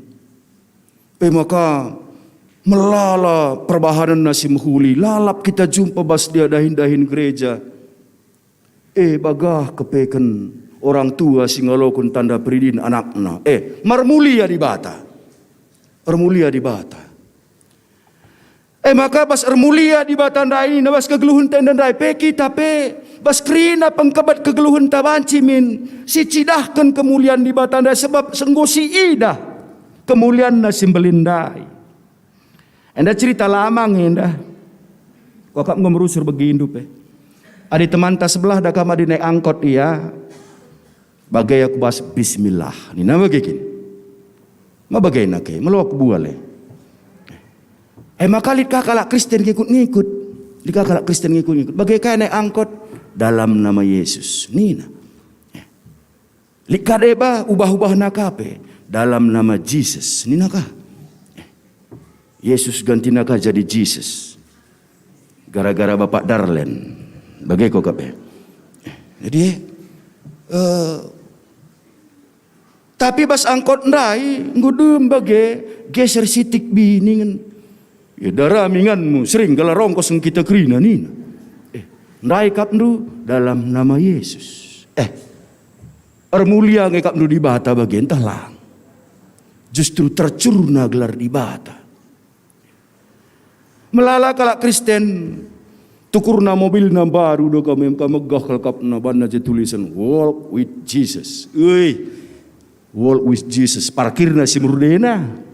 E maka melala perbahanenna si mehuli, lalap kita jumpa bas dia dahin-dahin gereja. E bagah kepeken orang tua si ngaloken tanda peridin anakna. E, mermulia Dibata. Ermulia Dibata. E maka bas ermulia Dibata ndai, na bas kegeluhen tenda ndai pe kita pe, bas kerina pengkebet kegeluhenta banci min sicidahken kemulian Dibata ndai, sebab enggo siidah kemulianNa si mbelin ndai. Enda cerita lama nge enda. Kuakap enggo merusur begindu pe. Adi temanta sebelah da kam adi naik angkot ia, bage aku bas bismillah. Nina bage kin. Ma bagena ke, melo aku bual e. E maka lit ka kalak Kristen ngikut-ngikut. Lit ka kalak Kristen ngikut-ngikut. Bage kai naik angkot dalam nama Yesus. Nina. Lit ka deba ubah-ubahna ka pe, dalam nama Jesus, nina ka. Yesus gantina ka jadi Jesus. Gara-gara Bapak Darlen. Bage ko ka pe. Jadi, eh, tapi bas angkot ndai, enggo dem bage, geser sitik biningen. Ya, darami nganmu, sering gelar rongkos nge kita kerina, nina. Eh, ndai kapndu dalam nama Yesus. Eh, ermulia nge kapndu Dibata bage ntah lang. Justru tercurna gelar Dibata. Melala kalak Kristen, tukurna mobilna mbaru do kami, maka megah kal kapna banna je tulisan "Walk with Jesus". Ui, "Walk with Jesus". Parkirna si merudena.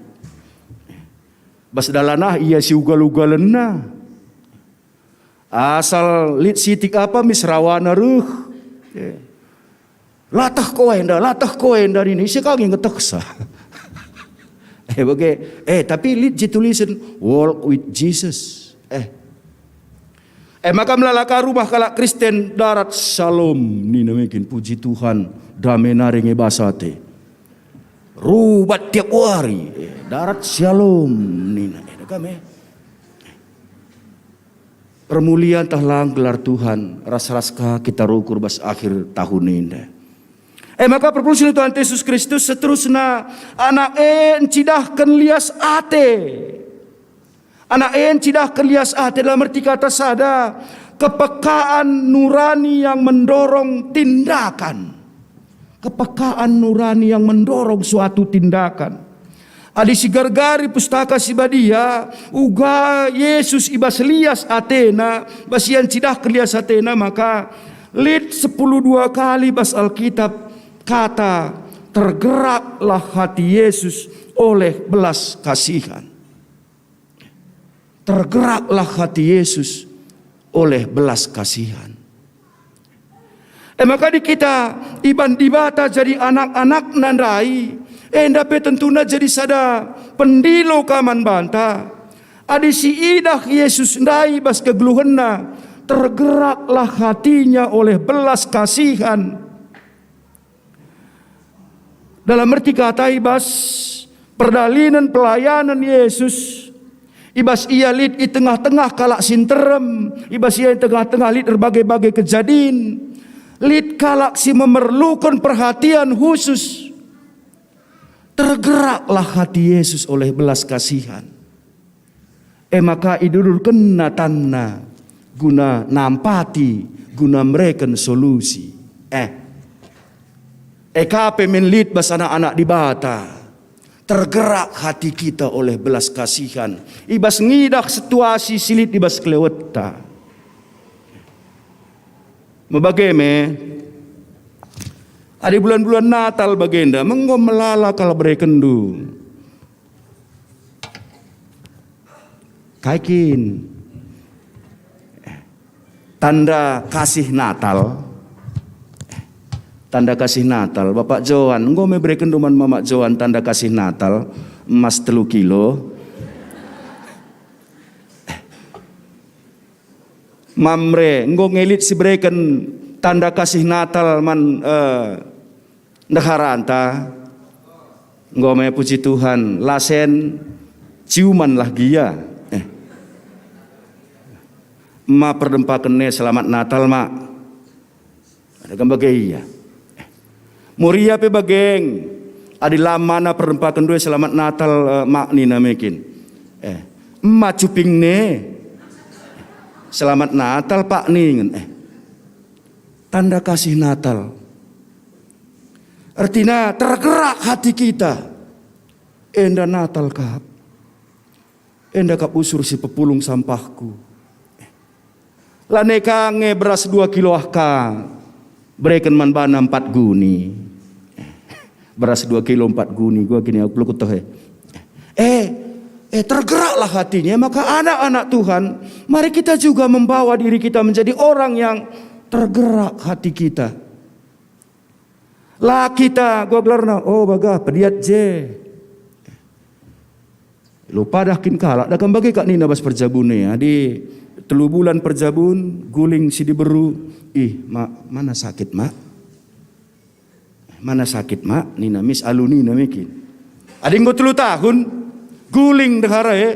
Bas dalanah ia si ugal-ugalenna. Asal lit sitik apa mis rawana reh. Eh. "Lateh ko enda, lateh ko enda," nina, ise ka nge ngetehsa. Eh, bage, eh, tapi lit je tulisan, "Walk with Jesus." Eh. Eh, maka melala ka rumah kalak Kristen, darat "Shalom," nina mekin, puji Tuhan, dame nari nge bas ate. Rubat tiap wari, eh, darat "Shalom," nina. Eh, da kam, eh. Permulian tah lang gelar Tuhan, ras-ras ka kita rukur bas akhir tahun enda. E maka perpulungen Tuhan Yesus Kristus seterusna, anak e encidahken lias ate. Anak e encidahken lias ate dalam erti kata sada, kepekaan nurani yang mendorong tindakan. Kepekaan nurani yang mendorong suatu tindakan. Adi sigargari Pustaka Si Badia, uga Yesus i bas lias atena, bas ia encidahken lias atena, maka lit sepuluh dua kali bas Alkitab kata, "Tergeraklah hati Yesus oleh belas kasihan." Tergeraklah hati Yesus oleh belas kasihan. E maka adi kita iban Dibata jadi anak-anakNa ndai, enda pe tentuna jadi sada pendilo ka man banta. Adi siidah Yesus ndai bas kegeluhenNa, tergeraklah hatiNa oleh belas kasihan. Dalam erti kata, i bas perdalanen pelayanen Yesus, i bas ia lit i tengah-tengah kalak si nterem, i bas ia i tengah-tengah lit erbage-bage kejadin, lit kalak si memerluken perhatian khusus. Tergeraklah hati Yesus oleh belas kasihan. E maka idudurkenNa tanNa guna nampati, guna mereken solusi. Eh, e ka pe min lit bas anak-anak Dibata. Tergerak hati kita oleh belas kasihan i bas ngidah situasi si lit i bas kelewetta. Mebage me, adi bulan-bulan Natal bagenda, enggo melala kal berekenndu. Kai kin? Tanda kasih Natal. Tanda kasih Natal. Bapak Johan, enggo me berekenndu man Mamak Johan tanda kasih Natal, emas telu kilo. Mamre, enggo nge lit si bereken tanda kasih Natal man, eh, ndeharanta? Enggo me, puji Tuhan, la sen ciumanlah gia. Eh. Ema perdempaken e, "Selamat Natal, Mak." Ada kan bage ia. Eh. Moria pe bageng. Adi la emana perdempaken ndai, "Selamat Natal, eh, Mak," nina mekin. Eh. Ema cuping e, "Selamat Natal, Pak," ningen. Eh. Tanda kasih Natal. Ertina tergerak hati kita. Enda Natal kap. Enda kap usur si pepulung sampahku. Lane ka nge beras dua kilo ah ka. Bereken man bana empat guni. Beras dua kilo empat guni, gua gini aku pelukut toh, eh. Eh, eh, tergeraklah hatinya. Maka anak-anak Tuhan, mari kita juga membawa diri kita menjadi orang yang tergerak hati kita. La kita, gua gelarna, "Oh, bagah, pediat je." Lo padah kin kalak, da kam bage kak nina bas perjabun e, adi telu bulan perjabun, guling si diberu, "Ih, Mak, mana sakit, Mak? Mana sakit, Mak?" nina mis alu nina mekin. Adi enggo telu tahun, guling ndehara e,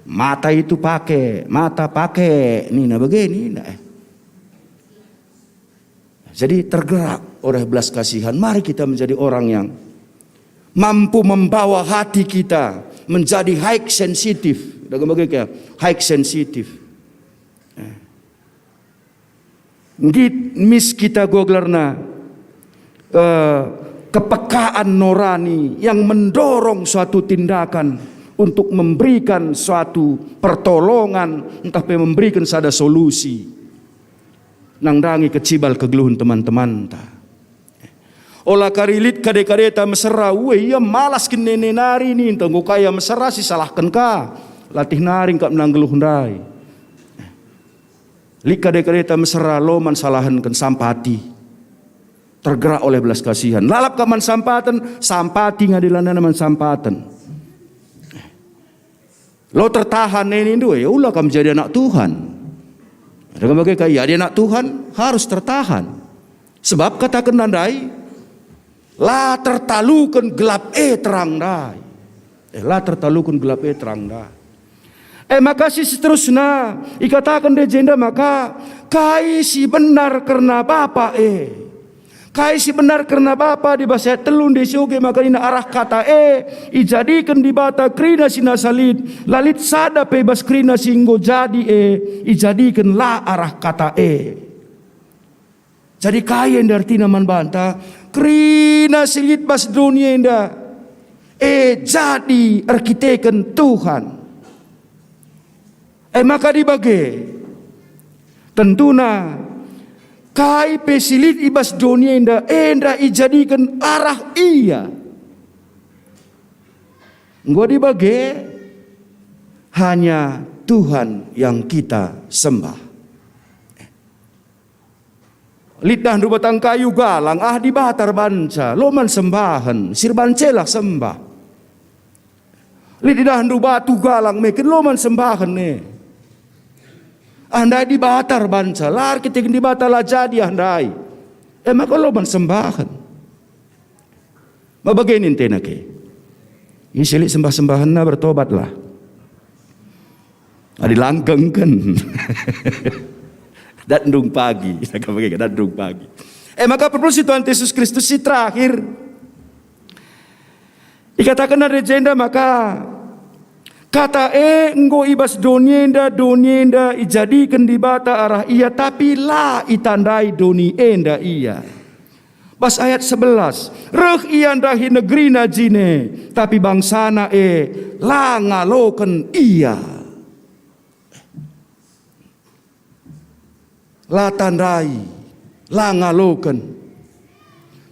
"Mata itu pake, mata pake," nina bage nina, eh. Jadi tergerak oleh belas kasihan, mari kita menjadi orang yang mampu membawa hati kita menjadi high sensitive. Dalam bagi ke high sensitive. Eh. Nggit mis kita gua gelarna, eh, kepekaan norani yang mendorong suatu tindakan untuk memberikan suatu pertolongan, entah pe memberikan sada solusi. Nandangi kecibal kegeluhen teman-temanta. Ola kari lit kade-kadeta mesera, ue, ia malas kin nene nari ninta, enggo ka ia mesera sisalahken ka. Latih nari kap menang geluh ndai. Lit kade-kadeta mesera, lo man salahenken, sampati. Tergerak oleh belas kasihan. Lalap kap man sampaten, sampati ngadilanana man sampaten. Lo tertahan nindu, ya ula kam jadi anak Tuhan. Ada kan bage ka, ya, jadi anak Tuhan harus tertahan. Sebab kataken ndai, la tertaluken gelap e terang ndai. Eh, la tertaluken gelap e terang ndai. E maka si seterusna, ikataken dage jenda maka, kai si benar kerna Bapa e? Kai si benar kerna Bapa? Di bas ayat telu ndai si oge maka nina arah Kata e, ijadiken Dibata kerina si nasa lit, la lit sada pe i bas kerina si enggo jadi e, ijadiken la arah Kata e. Jadi kai enda ertina man banta? Kerina si lit bas doni enda, e jadi erkiteken Tuhan. E maka dibage, tentuna, kai pe si lit i bas doni enda, enda ijadiken arah Ia. Enggo dibage, hanya Tuhan yang kita sembah. Lit idahndu batang kayu galang, ah, Dibata erbanca, lo man sembahen, si erbancalah sembah. Lit idahndu batu galang meken, lo man sembahen e. Ah, ndai Dibata erbanca, la erkiteken Dibata la jadi, ah, ndai. E maka lo man sembahen. Ma bage nintena ke. Ise lit sembah-sembahenna, bertobatlah. Adi langgengken. Dat ndung pagi. Dat ndung pagi. E maka perpulung si Tuhan Yesus Kristus si terakhir. Ikatakenna dage jenda maka, Kata e enggo i bas doni enda, doni enda ijadiken Dibata arah Ia, tapi la itandai doni enda Ia. Bas ayat sebelas, reh Ia ndahi negerina jine, tapi bangsaNa e la ngaloken Ia. La tandai, la ngaloken.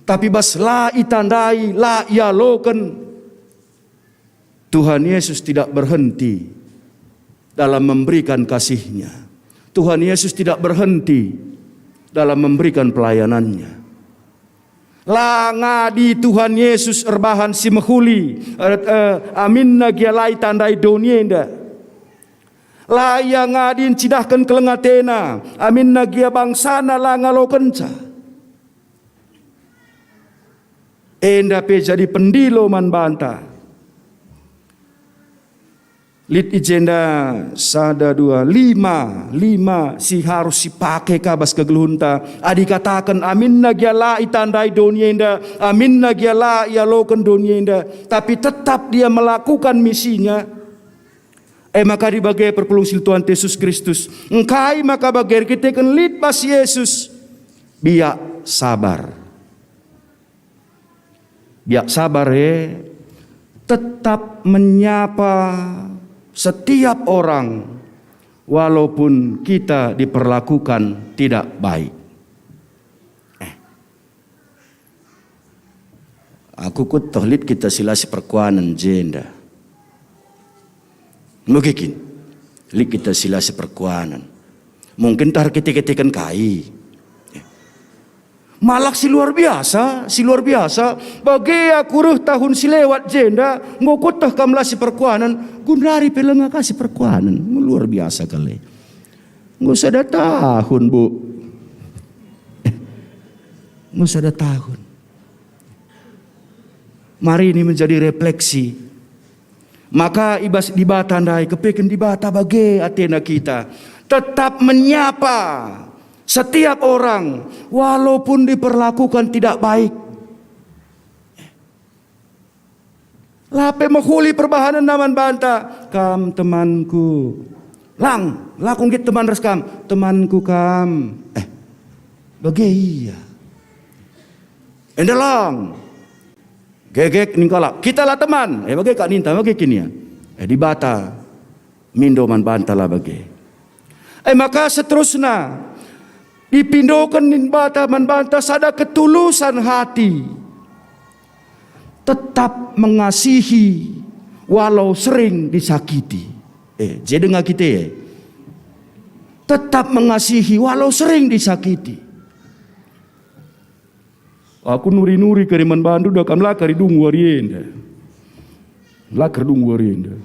Tapi bas la itandai, la ialoken, Tuhan Yesus tidak berhenti dalam memberikan kasih-Nya. Tuhan Yesus tidak berhenti dalam memberikan pelayanan-Nya. La ngadi Tuhan Yesus erbahan si mehuli, eh, eh, aminna gia la itandai doni enda. La Ia ngadi ncidahken keleng ateNa, aminna gia bangsaNa la ngalokenca. Enda pe jadi pendilo man banta. Lit i jenda sada, dua, lima, lima si harus sipake ka bas kegeluhenta. Adi kataken, aminna gia la itandai doni enda, aminna gia la ialoken doni enda, tapi tetap dia melakukan misinya, e maka dibage perpulung si Tuhan Yesus Kristus. Engkai maka bage? Erkiteken lit bas Yesus, biak sabar. Biak sabar e, tetap menyapa setiap orang walaupun kita diperlakukan tidak baik. Eh. Aku kueteh lit kita si la siperkuanen jenda. Megi kin, lit kita si la siperkuanen. Mungkin tah erkite-kiteken kai. Malah si luar biasa, si luar biasa, bage aku reh tahun si lewat jenda, enggo kueteh kam la siperkuanen, genduari pe langa ka siperkuanen, luar biasa kal e. Enggo sada tahun, Bu. Enggo sada tahun. Mari ini menjadi refleksi. Maka i bas Dibata ndai, kepeken Dibata bage atena kita. Tetap menyapa setiap orang, walaupun diperlakukan tidak baik. La pe mehuli perbahanenna man banta, "Kam temanku." Lang, la ku nggit teman ras kam, "Temanku kam." Eh, bage ia. Enda lang. Gegek ning kalak, "Kita la teman." Eh, bage kak ninta, bage kin ia. Eh, Dibata mindo man banta la bage. E maka seterusna, ipindoken Dibata man banta sada ketulusan hati. Tetap mengasihi walau sering disakiti. Eh, je denga kita, eh. Tetap mengasihi walau sering disakiti. Aku nuri-nuri kari man bandu, da kam la kari dung wari enda. La kari dung wari enda.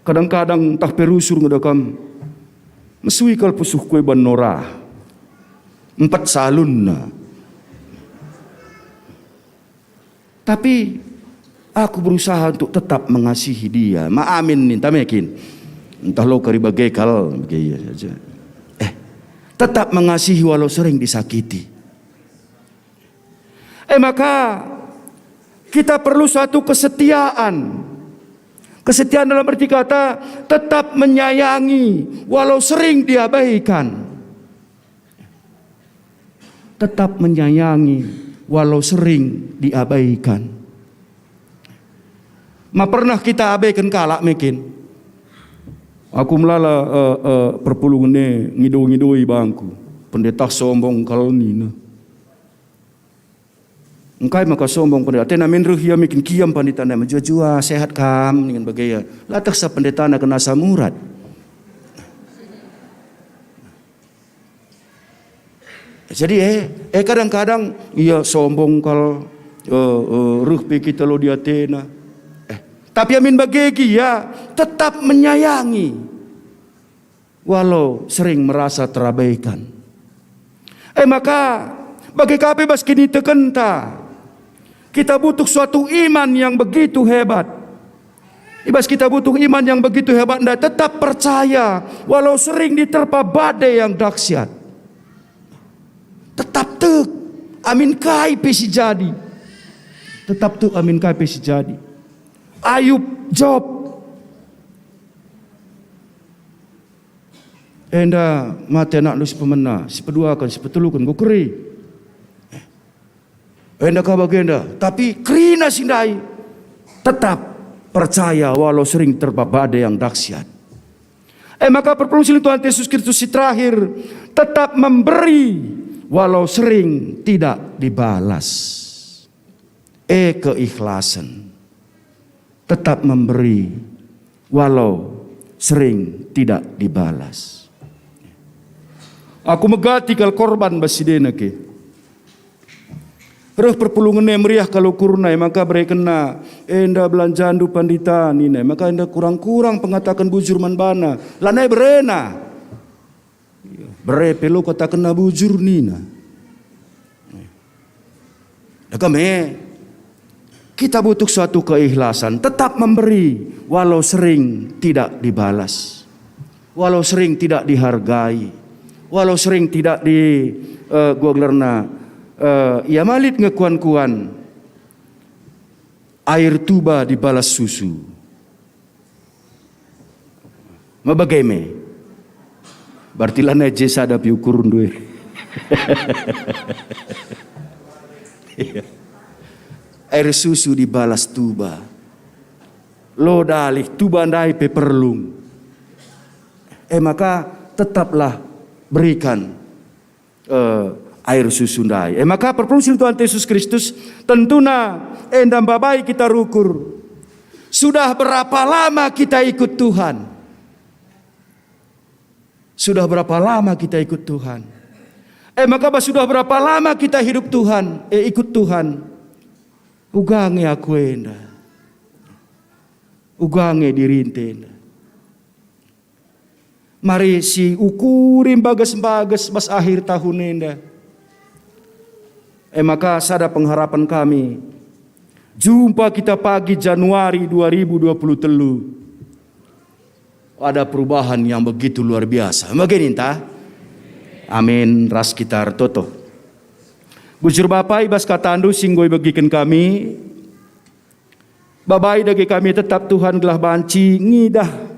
Kadang-kadang ntah pe rusur nge da kam, mesui kal pusuhku e ban Nora. Empat salunna. Tapi Aku berusaha untuk tetap mengasihi dia. Ma amin ninta mekin. Ntah lo kari bage kal, bage ia saja. Eh, tetap mengasihi walau sering disakiti. Eh, maka kita perlu satu kesetiaan. Kesetiaan dalam arti kata tetap menyayangi walau sering diabaikan. Tetap menyayangi walau sering diabaikan. Ma pernah kita abaiken kalak mekin? Aku melala, eh, eh, perpulungen e ngido-ngidoi bangku. Pendeta sombong kal nina. Engkai maka sombong pendeta? Atena min reh ia mekin kiam pandita ndai, mejua-jua, sehat kam, nina bage ia. Lateh sa pendetana kena asam urat. Jadi, eh, eh, kadang-kadang ia sombong kal, eh, eh, reh pe kita lo di atena. Eh, tapi amin bage gia tetap menyayangi, walau sering merasa terabaikan. Eh, maka, bage ka pe bas kinitekenta, kita butuh suatu iman yang begitu hebat. I bas kita butuh iman yang begitu hebat ndai, tetap percaya walau sering diterpa badai yang dahsyat. Tetap tek, amin kai pe si jadi. Tetap tek, amin kai pe si jadi. Ayub, Job. Enda mate anakndu si pemena, si peduaken, si peteluken, enggo keri. Enda ka bagenda, tapi kerina si ndai tetap percaya walau sering terpa badai yang dahsyat. Eh, maka perpulungen Tuhan Yesus Kristus si terakhir, tetap memberi walau sering tidak dibalas. Eh, keikhlasen. Tetap memberi walau sering tidak dibalas. Aku megati kal korban bas si dena ke. Reh perpulungen e meriah kal ukurna, e maka berekenna, "Enda belanjandu pandita," nina, e maka enda kurang-kurang pengataken bujur man bana. Lanai berena. Bere pe lo katakenna bujur nina. Dage me, kita butuh suatu keikhlasan, tetap memberi walau sering tidak dibalas, walau sering tidak dihargai, walau sering tidak di, eh, gua gelarna, eh, ia malit ngekuan-kuan air tuba dibalas susu. Ma bage me. Berarti lanai je sada pe ukurndu e. Iya. Air susu dibalas tuba. Lo dalih tuba ndai pe perlung. E maka tetaplah berikan eh, air susu ndai. E maka perpulungen Tuhan Yesus Kristus, tentuna enda mbabai kita rukur. Sudah berapa lama kita ikut Tuhan? Sudah berapa lama kita ikut Tuhan? E maka bas sudah berapa lama kita hidup Tuhan, eh, ikut Tuhan? Uga nge aku enda. Uga nge dirinta enda. Mari siukuri mbages-mbages bas akhir tahun enda. E maka sada pengharapen kami, jumpa kita pagi Januari dua ribu dua puluh telu. Ada perubahan yang begitu luar biasa. Bage ninta? Amin. Ras kita ertoto. Bujur Bapa, i bas katandu si enggo ibegiken kami, babai dage kami tetap, Tuhan, gelah banci ngidah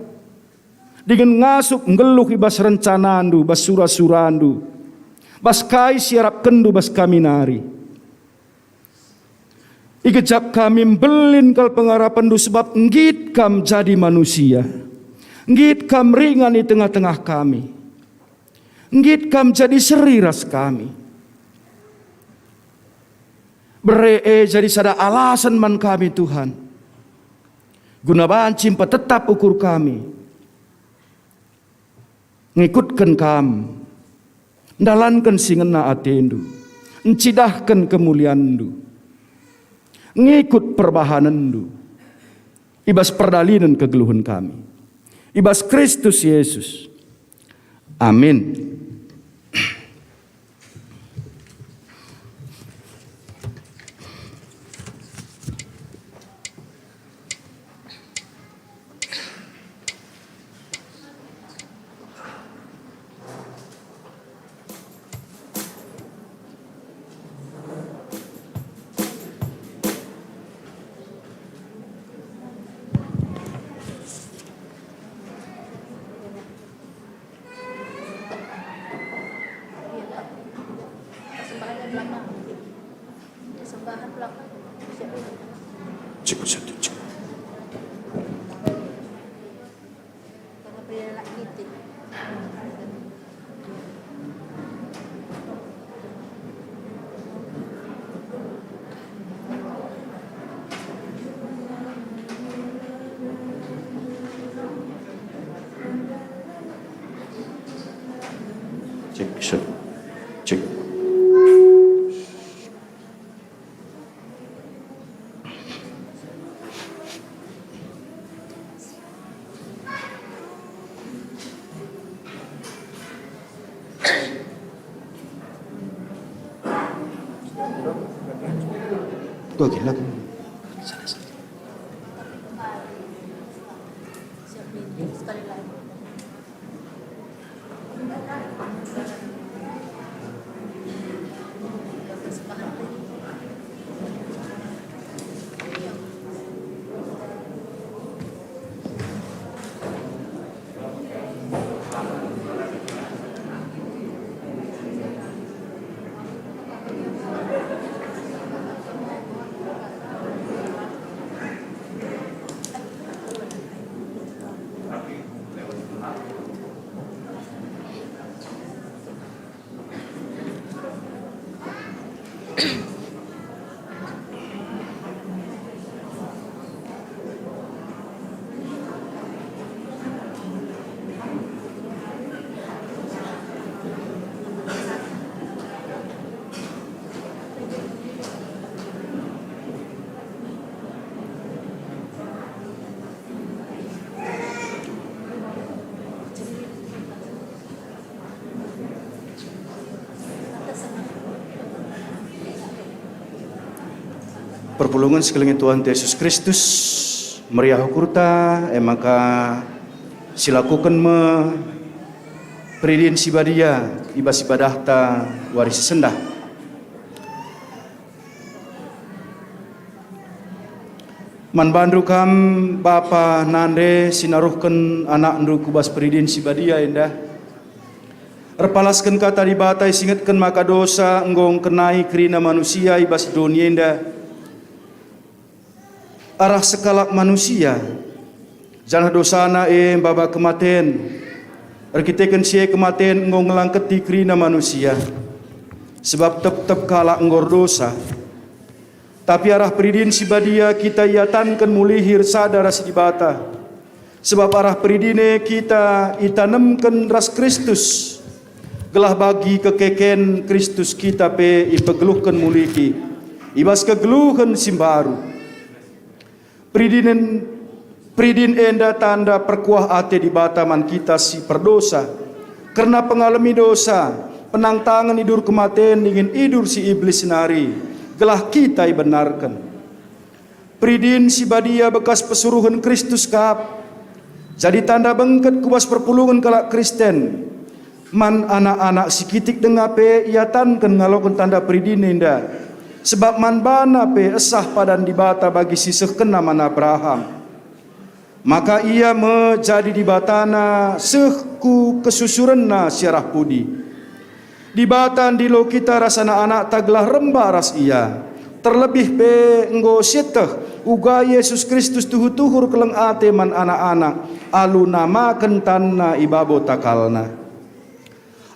dingen ngasup nggeluh i bas rencanandu, bas sura-surandu, bas kai si iarapkenndu bas kami nari. Igejap kami mbelin kal pengarapenndu, sebab nggit kam jadi manusia, nggit kam ringan i tengah-tengah kami, nggit kam jadi seri ras kami. Bere e jadi sada alasen man kami, Tuhan, guna banci mpetetap ukur kami, ngikutken kam, ndalanken si ngena atendu, ncidahken kemulianndu, ngikut perbahanenndu, i bas perdalinen kegeluhen kami. I bas Kristus Yesus. Amin. Persembahan belakang. Cek satu, cek. Karena beri anak kita. Cek, cek, cek. Tuh, gila, gila. Perpulungen si kelengen Tuhan Yesus Kristus, meriah ukurta, e maka silakuken me peridin si badia i bas ibadahta wari si sendah. Man bandu kam, bapa, nande, si naruhken anakndu ku bas peridin si badia enda. Erpalasken kata Dibata isingetken maka dosa enggo ngkenai kerina manusia i bas doni enda arah sekalak manusia, janah dosana e maba kematen. Erkiteken si e kematen enggo ngelangketi kerina manusia, sebab tep-tep kalak enggo erdosa. Tapi arah peridin si badia kita iatanken mulihi ersada ras Dibata. Sebab arah peridin e kita itanemken ras Kristus, gelah bagi kekeken Kristus kita pe ipegeluhken mulihi i bas kegeluhen si mbaru. Peridin, peridin enda tanda perkuah ate Dibata man kita si perdosa, kerna pengalemi dosa, penangtangen idur kematen dingen idur si Iblis nari, gelah kita ibenarken. Peridin si badia bekas pesuruhen Kristus kap, jadi tanda bengket ku bas perpulungen kalak Kristen. Man anak-anak si kitik denga pe iatanken ngaloken tanda peridin enda, sebab man bana pe esah padan Dibata bagi si sehkenna man Abraham. Maka ia me jadi Dibatana seh ku kesusurenna si arah pudi. Dibata ndilo kita ras anak-anakta gelah rembak ras Ia, terlebih pe enggo sieteh uga Jesus Kristus tuhu-tuhu erkeleng ate man anak-anak alu namaken tanNa i babo takalNa.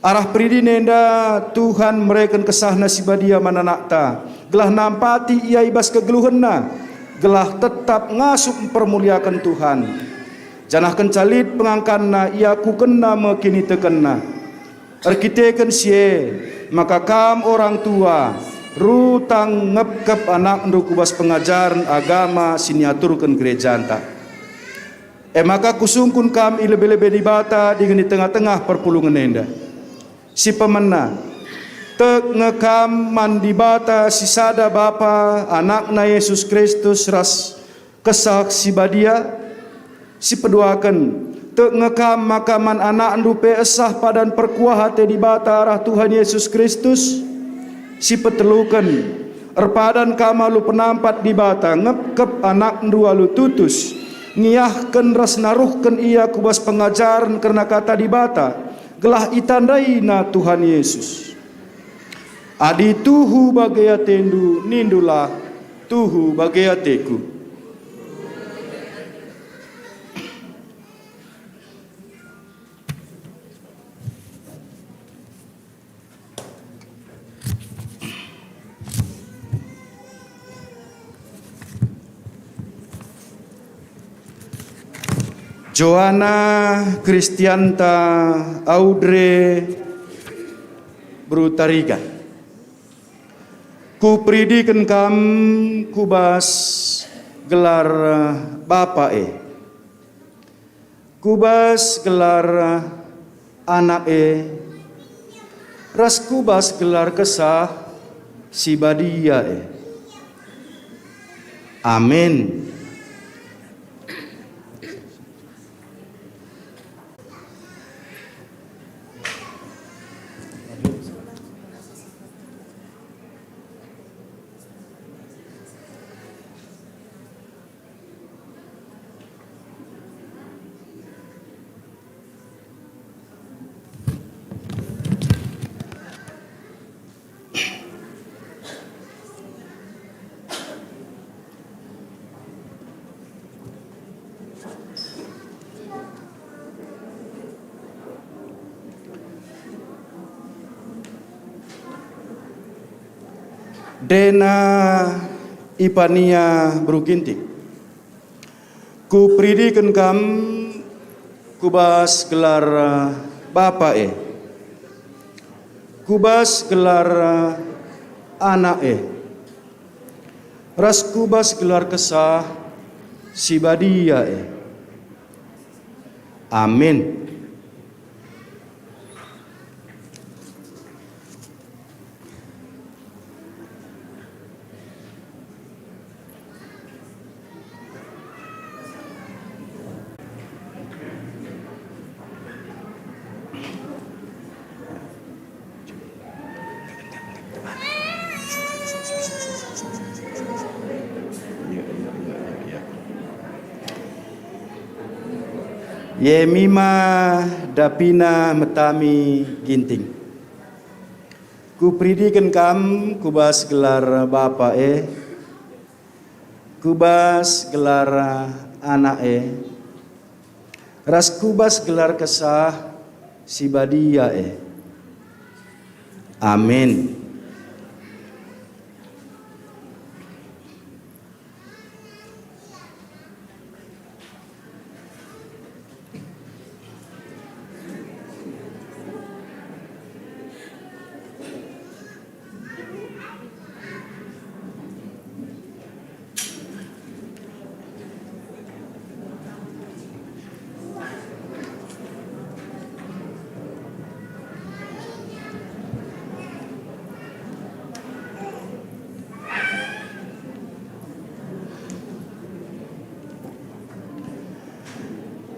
Arah peridin enda Tuhan mereken kesahNa si badia man anakta, gelah nampati ia i bas kegeluhenna, gelah tetap ngasup mpermuliaken Tuhan. Janah kenca lit pengangkanna iakukenna me kinitekenna. Erkiteken si e, maka kam orang tua, rutang ngepkep anakndu ku bas pengajaren agama si niaturken gerejanta. E maka kusungkun kam i lebe-lebe Dibata dingen i tengah-tengah perpulungen enda. Si pemena, tek nge kam man Dibata si sada Bapa, AnakNa Jesus Kristus ras Kesah Si Badia? Si peduaken, tek nge kam maka man anakndu pe esah padan perkuah ate Dibata arah Tuhan Jesus Kristus? Si peteluken, erpadan kam alu penampat Dibata, ngepkep anakndu alu tutus, ngiahken ras naruhken ia ku bas pengajaren kerna Kata Dibata, gelah itandaina Tuhan Jesus. Adi tuhu bage atendu, nindulah, "Tuhu bage ateku." Joanna, Kristianta, Audrey, beru Tarigan. Kuperidiken kam ku bas gelar Bapa e, ku bas gelar Anak e, ras ku bas gelar Kesah Si Badia e. Amin. Dena Ipania beru Ginting. Kuperidiken kam ku bas gelar Bapa e, ku bas gelar Anak e, ras ku bas gelar Kesah Si Badia e. Amin. Yemima dapina metami Ginting. Kuperidiken kam ku bas gelar Bapa e, ku bas gelar Anak e, ras ku bas gelar Kesah Si Badia e. Amin.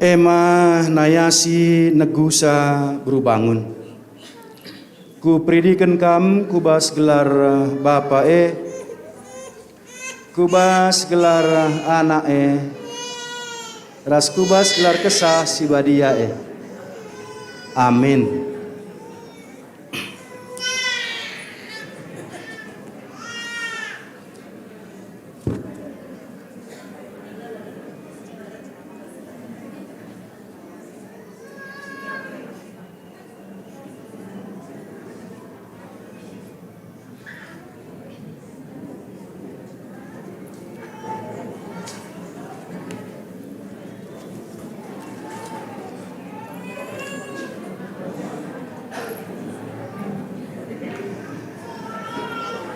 Ema Nayasi Negusa beru Bangun. Kuperidiken kam ku bas gelar Bapa e, ku bas gelar Anak e, ras ku bas gelar Kesah Si Badia e. Amin.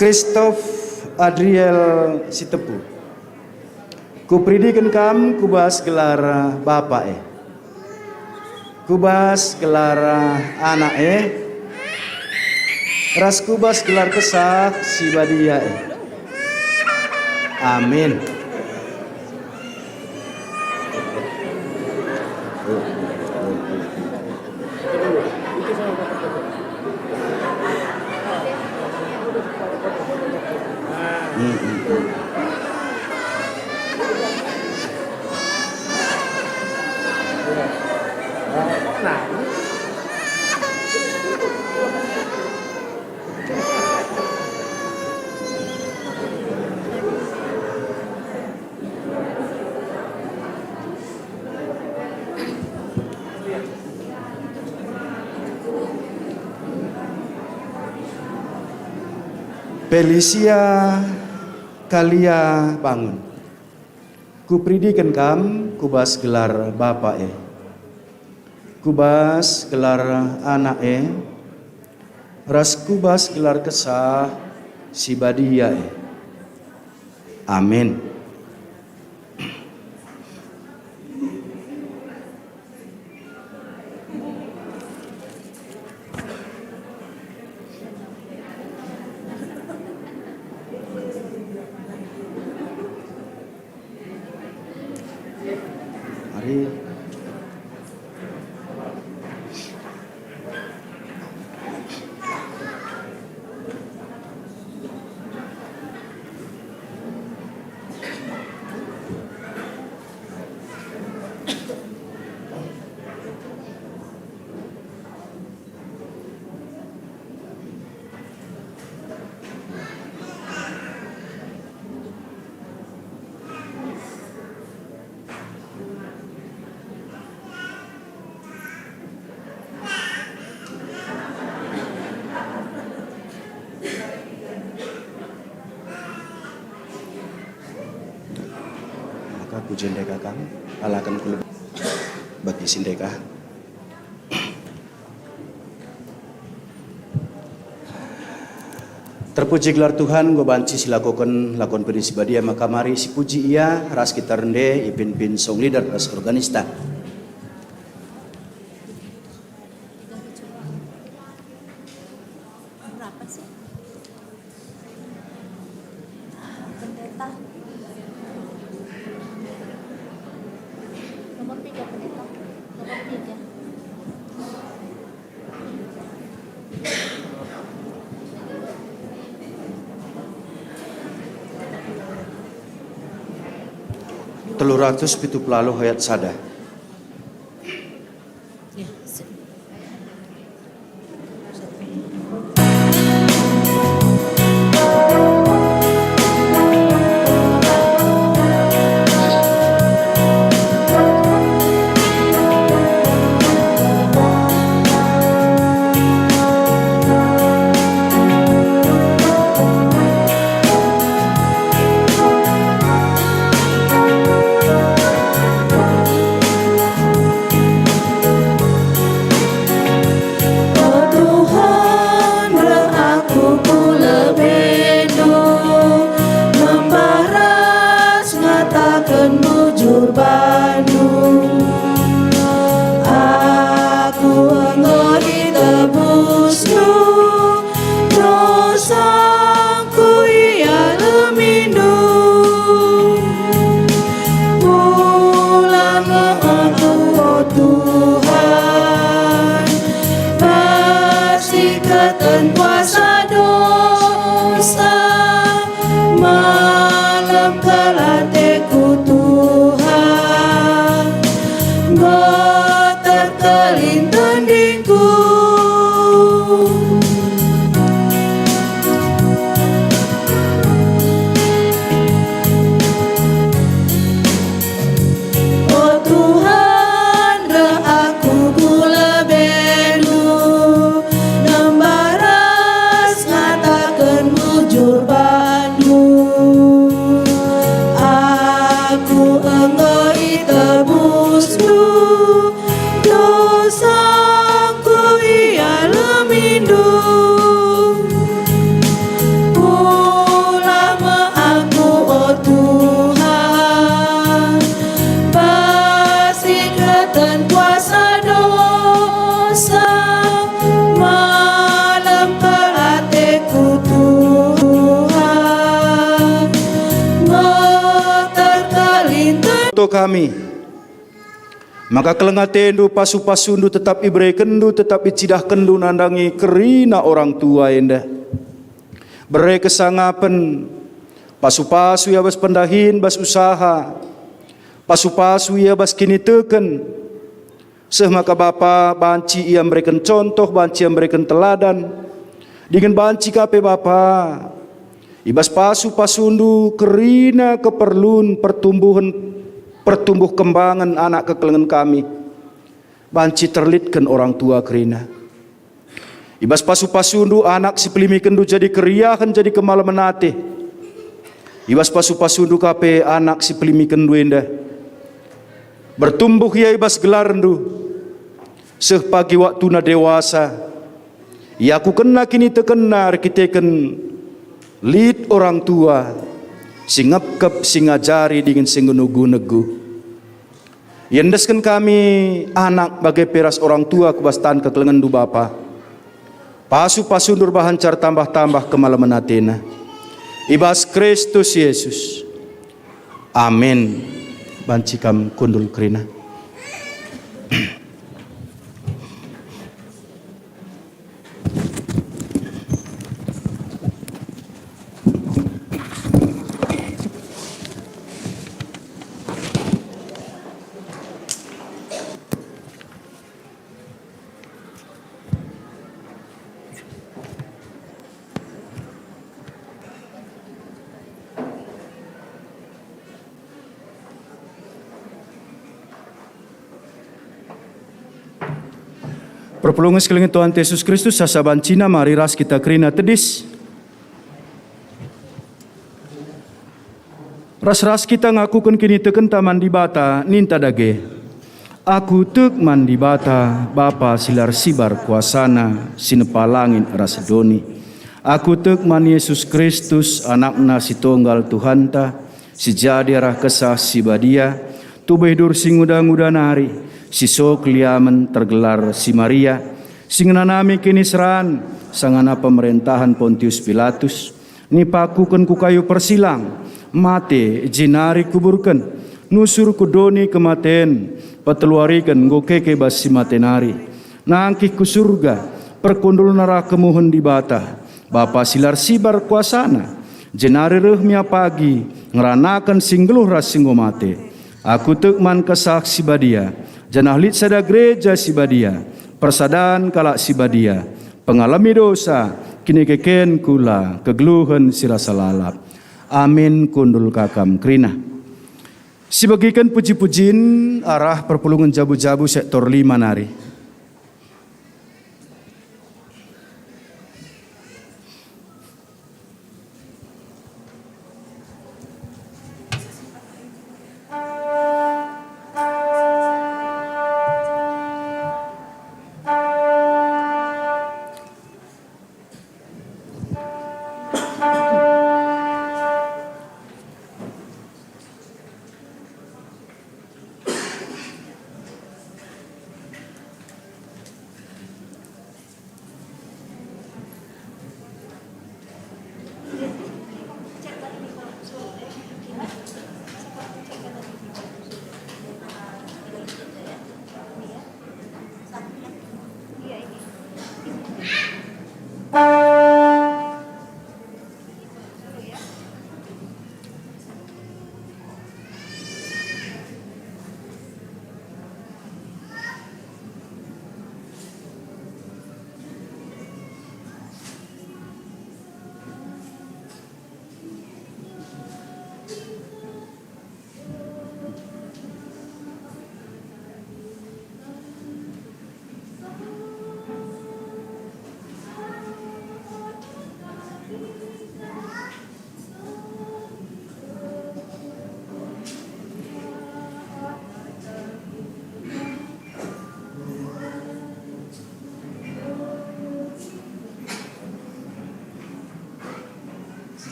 Christoph Adriel Sitepu. Kuperidiken kam ku bas gelar Bapa e, ku bas gelar Anak e, ras ku bas gelar Kesah Si Badia e. Amin. Felicia Kalia Bangun. Kuperidiken kam ku bas gelar Bapa e, ku bas gelar Anak e, ras ku bas gelar Kesah Si Badia e. Amin. Mari. Maka kujendekaken, alaken ku lebe-, bagi si ndeka. Terpuji gelar Tuhan, enggo banci silakoken lakon peri si badia, maka mari sipuji Ia ras kita rende, ipin-pin song leader ras organista. Berapa sih? Pendeta. Nomor tiga, pendeta. Nomor tiga. Telu ratus pitu puluh ayat sada. Ya, sip. O Tuhan, reh aku ku lebeNdu, nembah ras ngataken bujur baNdu. Aku enggo itebusNdu, dosangku ialemindu. Pulah me aku, o Tuhan, bersihken kuasa dosa. Malem kal ateku, Tuhan, enggo terkelin tendingku. O Tuhan, reh aku ku lebeNdu, nembah ras ngataken bujur baNdu. Aku enggo itebusNdu, dosangku ialemindu. Pulah me aku, o Tuhan, bersihken kuasa dosa. Malem kal ateku, Tuhan, enggo terkelin tendingku. Kami. Maka keleng atendu, pasu-pasundu tetap iberekenNdu, tetap icidahkenNdu nandangi kerina orang tua enda. Bere kesangapen, pasu-pasu ia bas pendahin, bas usaha, pasu-pasu ia bas kiniteken, seh maka Bapa banci ia mereken contoh, banci ia mereken teladan, dingen banci ka pe Bapa, i bas pasu-pasundu kerina keperlun pertumbuhen, pertumbuh kembangen anak kekelengen kami, banci terlitken orang tua kerina. I bas pasu-pasundu anak si pelimikenndu jadi keriahen, jadi kemalemen ate. I bas pasu-pasundu ka pe anak si pelimikenndu enda bertumbuh ia i bas gelarndu, seh pagi waktuna dewasa, iakukenna kinitekenna erkiteken lit orang tua si ngepkep, si ngajari dingen si ngenegu-negu. Iendesken kami anak bage pe ras orang tua ku bas tan kekelengenndu Bapa. Pasu-pasundu erbahanca ertambah-tambah kemalemen atena. I bas Kristus Yesus. Amin. Banci kam kundul kerina. Perpulungen si kelengen Tuhan Yesus Kristus, asa bancina mari ras kita kerina tedis. Ras-ras kita ngakuken kinitekenta man Dibata, ninta dage, "Aku tek man Dibata, Bapa si la ersibar kuasaNa, si nepa langit ras doni. Aku tek man Yesus Kristus, AnakNa si tunggal Tuhanta, si jadi arah Kesah Si Badia, tubeh dur si nguda-nguda nari, si so keliamen tergelar si Maria, si ngenanami kiniseran sangana pemerentahen Pontius Pilatus, nipakuken ku kayu persilang, mate, jenari kuburken, nusur ku doni kematen, peteluariken enggo keke bas si mate nari, nangkih ku Surga, perkundulna arah kemuhen Dibata, Bapa si la ersibar kuasaNa, jenari reh mia pagi ngeranaken si nggeluh ras si enggo mate. Aku tek man Kesah Si Badia, janah lit sada gereja si badia, persadan kalak si badia, pengalemi dosa, kinikeken kula, kegeluhen si rasa lalap. Amin, kundul ka kam kerina." Sibegiken puji-pujin arah perpulungen jabu-jabu sektor lima nari.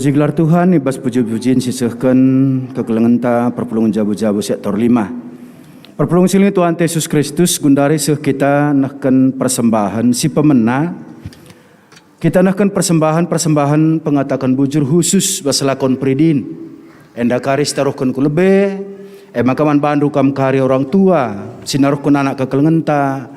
Puji gelar Tuhan, i bas puji-pujin si sehken kekelengenta perpulungen jabu-jabu sektor lima. Perpulungen si lit Tuhan Yesus Kristus, gundari seh kita nehken persembahen si pemena. Kita nehken persembahen-persembahen pengataken bujur khusus bas lakon peridin. Enda kari si taruhken ku lebe, e maka man bandu kam kari orang tua si naruhken anak kekelengenta,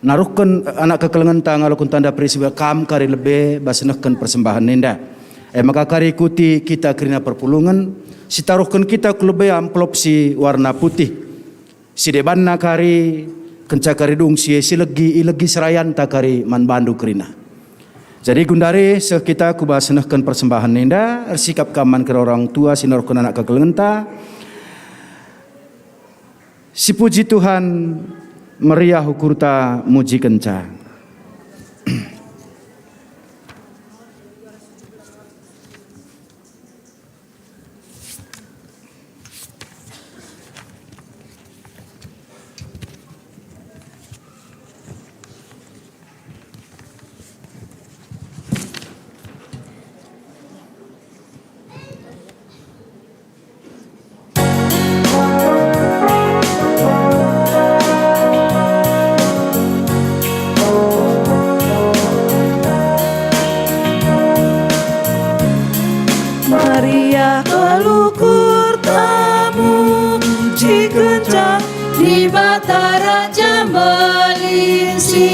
naruhken anak kekelengenta ngaloken tanda perisiba kam kari lebe bas nehken persembahen enda. E maka kari ikuti kita kerina perpulungen, si taruhken kita ku lebe amplop si warna putih. Si debanna kari, kenca kari dung si e si legi, ilegi serayanta kari man bandu kerina. Jadi gundari seh kita ku bas nehken persembahen enda, ersikap kam man kerina orang tua si naruhken anak kekelengenta. Sipuji Tuhan, meriah ukurta mujikenca. Meriah kal ukurta mujikenca Dibata Raja Mbelin si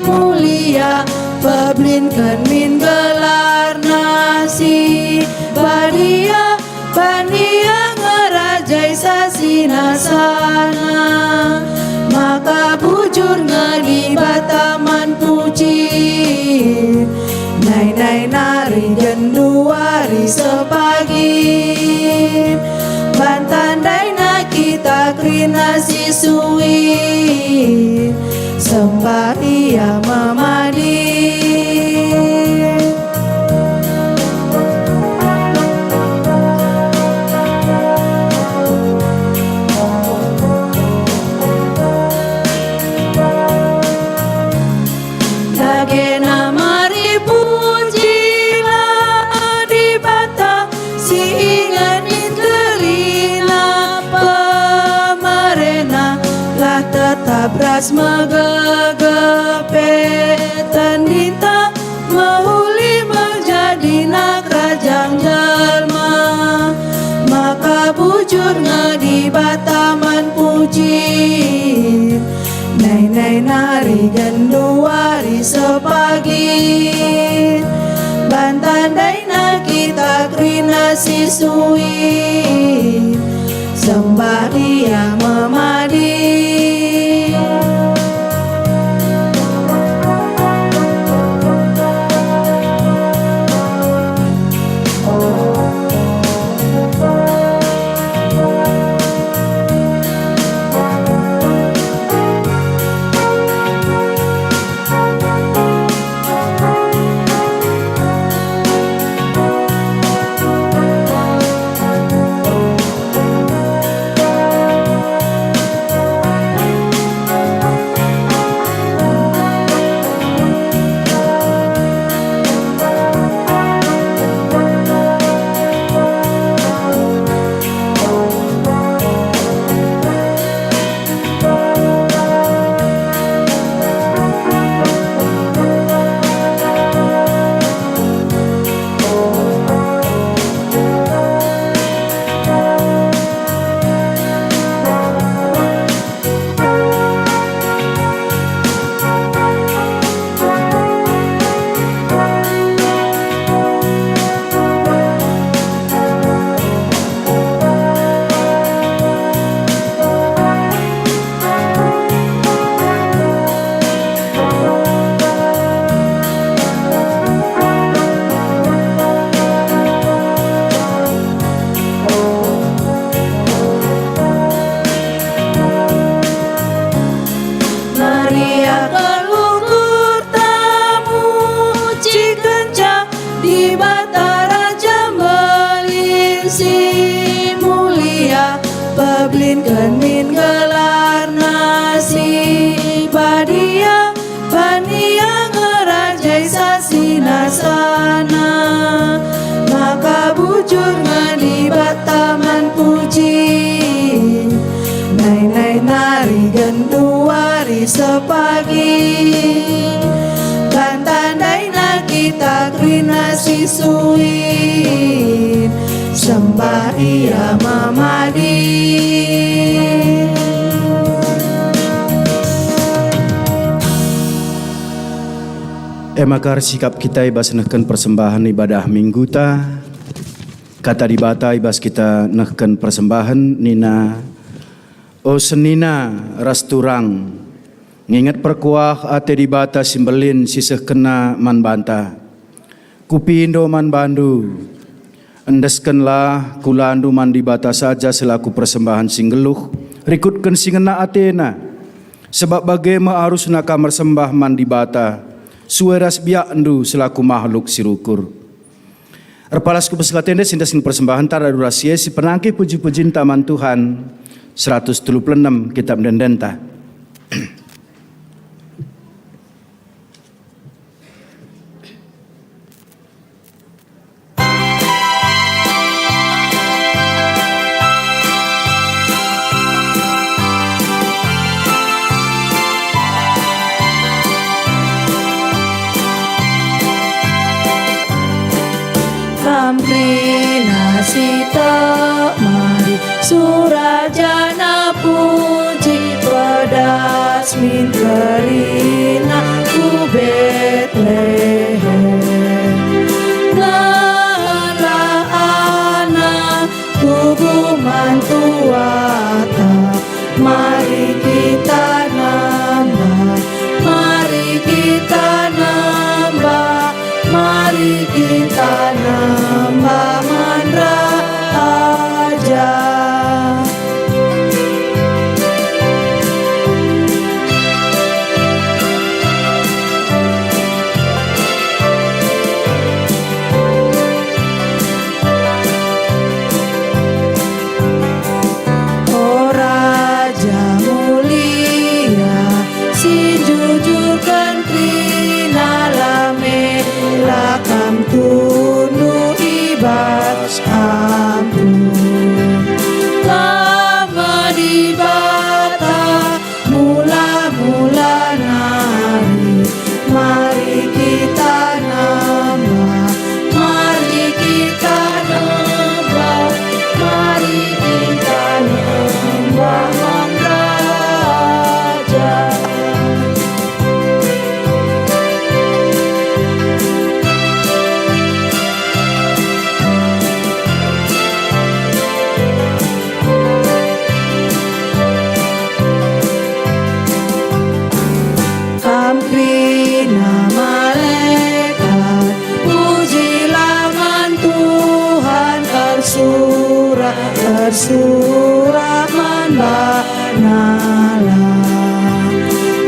mulia, peblinken min gelarNa si badia, bandia ngerajai sasina sana. Maka bujur nge Dibata man puji, nai-nai nari genduari sepagi. Ban tandaina kita kerina si suin, sembah Ia memadi. Dagena mari pujilah Dibata si inget min kerina, pemerena lah tetap ras megegep, tendinta mehuli menjadina kerajang jelma. Maka bujur nge Dibata man puji, nai-nai nari genduari sepagi. Ban tandaina kita kerina si suin, sembah Ia memadi. Meriah kal ukurta mujikenca Dibata Raja Mbelin si mulia, peblinken min gelarNa si badia, ban Ia ngerajai sasina sana. si suin, sembah ia mamadi. E maka ersikap kita i bas nehken persembahen ibadah Mingguta. Kata Dibata i bas kita nehken persembahen nina, "O senina ras turang, nginget perkuah ate Dibata si mbelin si sehkenna man banta. Kupindo man bandu, endeskenlah kulandu man Dibata saja selaku persembahen si nggeluh, rikutken si ngena atena, sabap bage me arusna kam ersembah man Dibata, sue ras biakndu selaku mahluk si rukur." Erpalas ku bas atenda si ndas persembahen, tara durasi e si penangkih puji-pujinta man Tuhan, seratus telu puluh enem kitab ende-endenta. Kam kerina si tek mari, sura janah puji, pedas min kerina ku Betlehem. Nehenlah Anak tubuh man tuata, mari kita nembah, mari kita nembah, mari kita nembah man Raja. O Raja mulia, si njujurken kerina, la mela kam tunduh i bas ampun. Kam me Dibata mula-mula nari. Mari kita nembah, mari kita nembah, mari kita nembah man Raja. Kam kerina malekat, pujilah man Tuhan, ersurak, ersurak man banalah.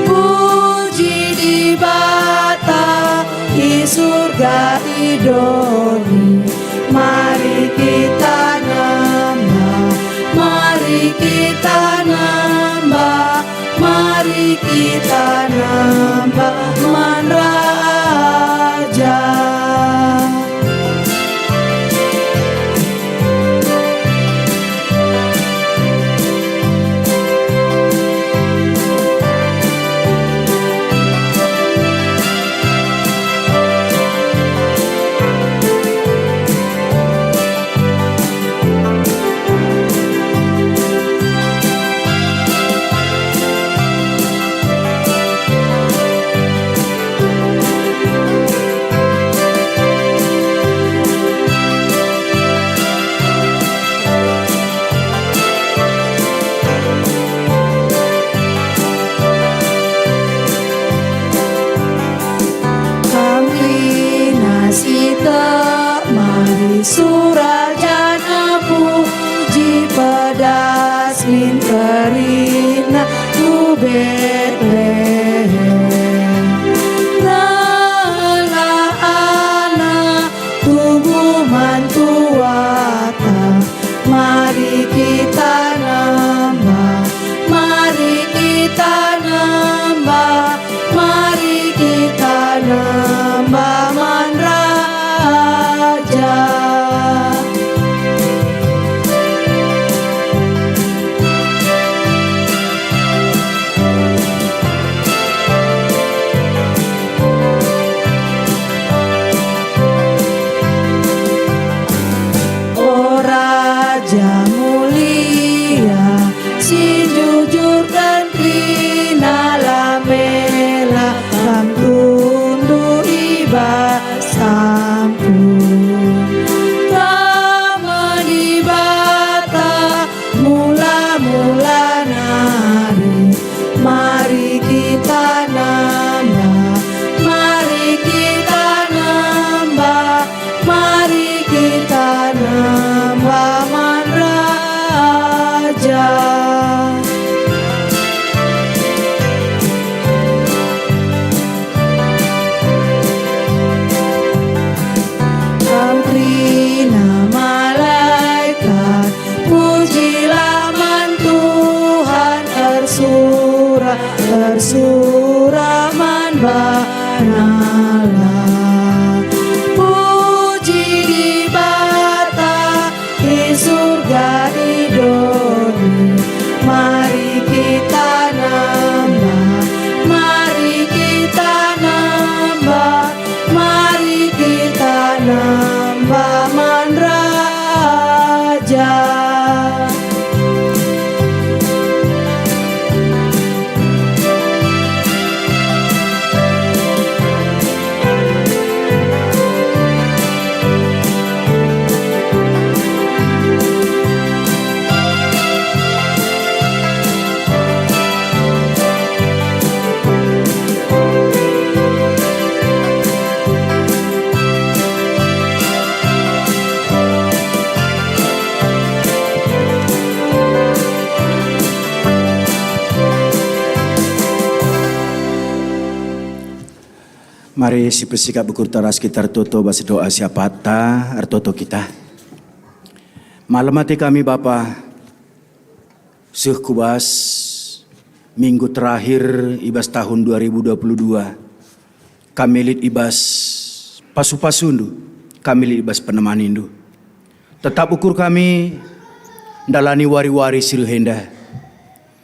Puji Dibata i Surga i doni. Mari kita nembah, mari kita nembah, mari kita nembah man Raja. Kam kerina si tek mari, sura janah puji, pedas min kerina ku Betlehem. Nehenlah Anak tubuh man tuata, mari kita nembah, mari kita nembah, mari kita nembah man Raja. Ja mulia, si njujurken kerina la mela kam tunduh i bas ampun. Kam me Dibata mula-mula nari, mari kita nembah, mari kita nembah. Mari kita nembah man Raja. Kam kerina malaikat, pujilah man Tuhan, ersurak, ersurak man banalah. Puji Dibata i surga i doni. Mari kita nembah, mari kita nembah, mari kita nembah man Raja. Mari sipesikap ukurta ras kita ertoto bas doa siapatta, ertoto kita. Malem ate kami, Bapa, seh ku bas minggu terakhir i bas tahun dua ribu dua puluh dua. Kami lit i bas pasu-pasundu, kami lit i bas penemanindu. Tetap ukur kami ndalani wari-wari si reh enda.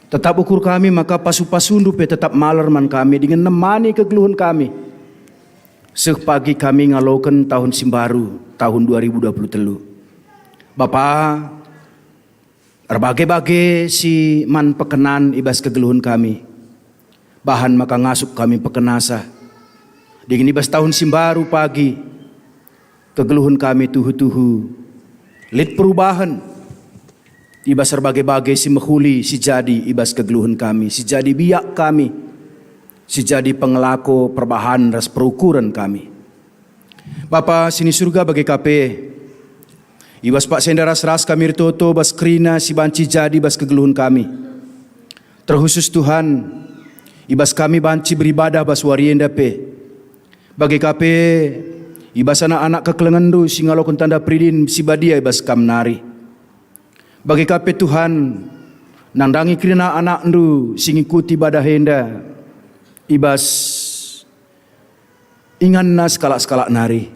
Tetap ukur kami maka pasu-pasundu pe tetap maler man kami dingen nemani kegeluhen kami. Seh pagi kami ngaloken tahun si mbaru, tahun dua ribu dua puluh telu. Bapa, erbage-bage si man pekenan i bas kegeluhen kami. Bahan maka ngasup kami pekenasa. Dingen i bas tahun si mbaru pagi, kegeluhen kami tuhu-tuhu lit perubahen i bas erbage-bage si mehuli si jadi i bas kegeluhen kami, si jadi biak kami, si jadi pengelako perbahan ras perukuren kami. Bapa si ni Surga, bage ka pe, i bas paksa enda ras-ras kami ertoto bas kerina si banci jadi bas kegeluhen kami. Terkhusus Tuhan, i bas kami banci beribadah bas wari enda pe. Bage ka pe, i bas anak-anak kekelengenNdu si ngaloken tanda peridin si badia i bas Kam nari. Bage ka pe Tuhan, nandangi kerina anakNdu si ngikuti ibadah enda i bas inganna sekalak-sekalak nari.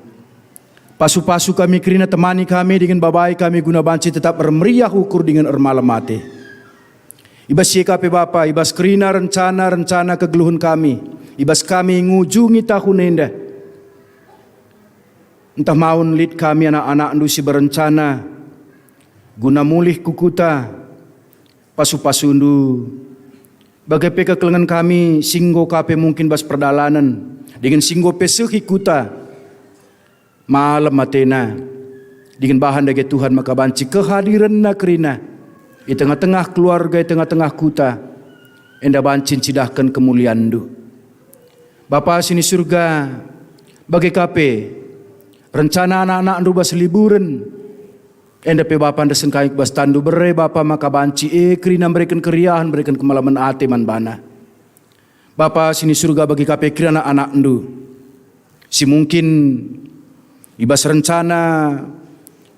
Pasu-pasu kami kerina, temani kami dingen babai kami guna banci tetap ermeriah ukur dingen ermalem ate. I bas si e ka pe Bapa, i bas kerina rencana-rencana kegeluhen kami, i bas kami ngujungi tahun enda. Ntah maun lit kami anak-anakNdu si berencana guna mulih ku kuta, pasu-pasuNdu, bage pe kekelengen kami si enggo ka pe mungkin bas perdalanen, dingen si enggo pe seh i kuta, malem atena, dingen bahan dage Tuhan maka banci kehadirenNa kerina i tengah-tengah keluarga, i tengah-tengah kuta, enda banci ncidahken kemulianNdu. Bapa si ni Surga, bage ka pe rencana anak-anakNdu bas liburen, enda pe Bapa ndesen kami ku bas tanNdu, bere Bapa maka banci e kerina mereken keriahen, mereken kemalemen ate man bana. Bapa si ni Surga, bage ka pe kerina anak-anakNdu si mungkin i bas rencana,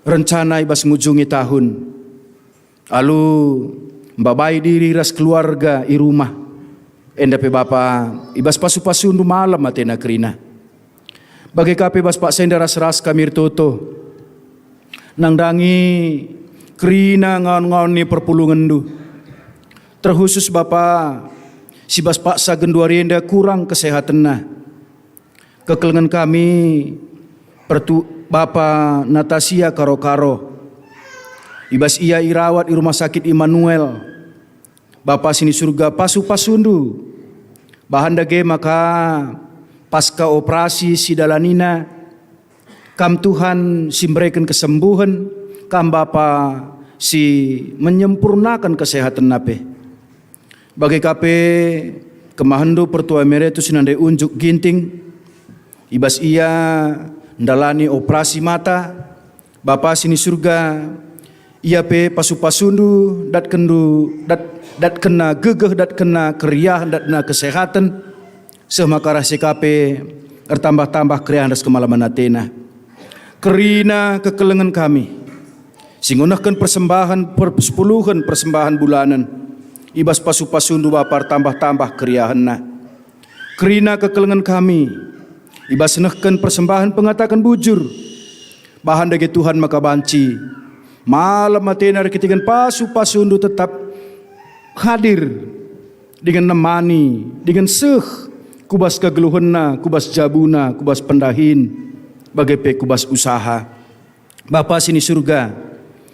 rencana i bas ngujungi tahun, alu mbabai diri ras keluarga i rumah, enda pe Bapa, i bas pasu-pasuNdu malem atena kerina. Bage ka pe bas paksa enda ras-ras kami ertoto nandangi kerina ngawan-ngawan ni perpulungenNdu. Terkhusus Bapa, si bas paksa genduari enda kurang kesehatenna. Kekelengen kami, pertu-, Bapa Natasia Karo-Karo, I bas ia irawat i Rumah Sakit Immanuel. Bapa si ni Surga, pasu-pasundu. Bahan dage maka pasca operasi si dalanina, Kam Tuhan si mbereken kesembuhen, Kam Bapa si menyempurnaken kesehatenna pe. Bage ka pe kemahenndu Pertua Emeritus Nande Unjuk Ginting, i bas ia ndalani operasi mata, Bapa si ni Surga, ia pe pasu-pasundu, datkenndu, dat-, datkenna gegeh, datkenna keriahen, datkenna kesehaten, seh maka ras e ka pe ertambah-tambah keriahen ras kemalemen atena. Kerina kekelengen kami, si ngenehken persembahen persepuluhen, persembahen bulanen, i bas pasu-pasundu Bapa ertambah-tambah keriahenna. Kerina kekelengen kami, i bas nehken persembahen pengataken bujur, bahan dage Tuhan maka banci malem atena erkiteken pasu-pasundu tetap hadir dingen nemani, dingen seh ku bas kegeluhenna, ku bas jabuna, ku bas pendahin, bage pe ku bas usaha. Bapa si ni Surga,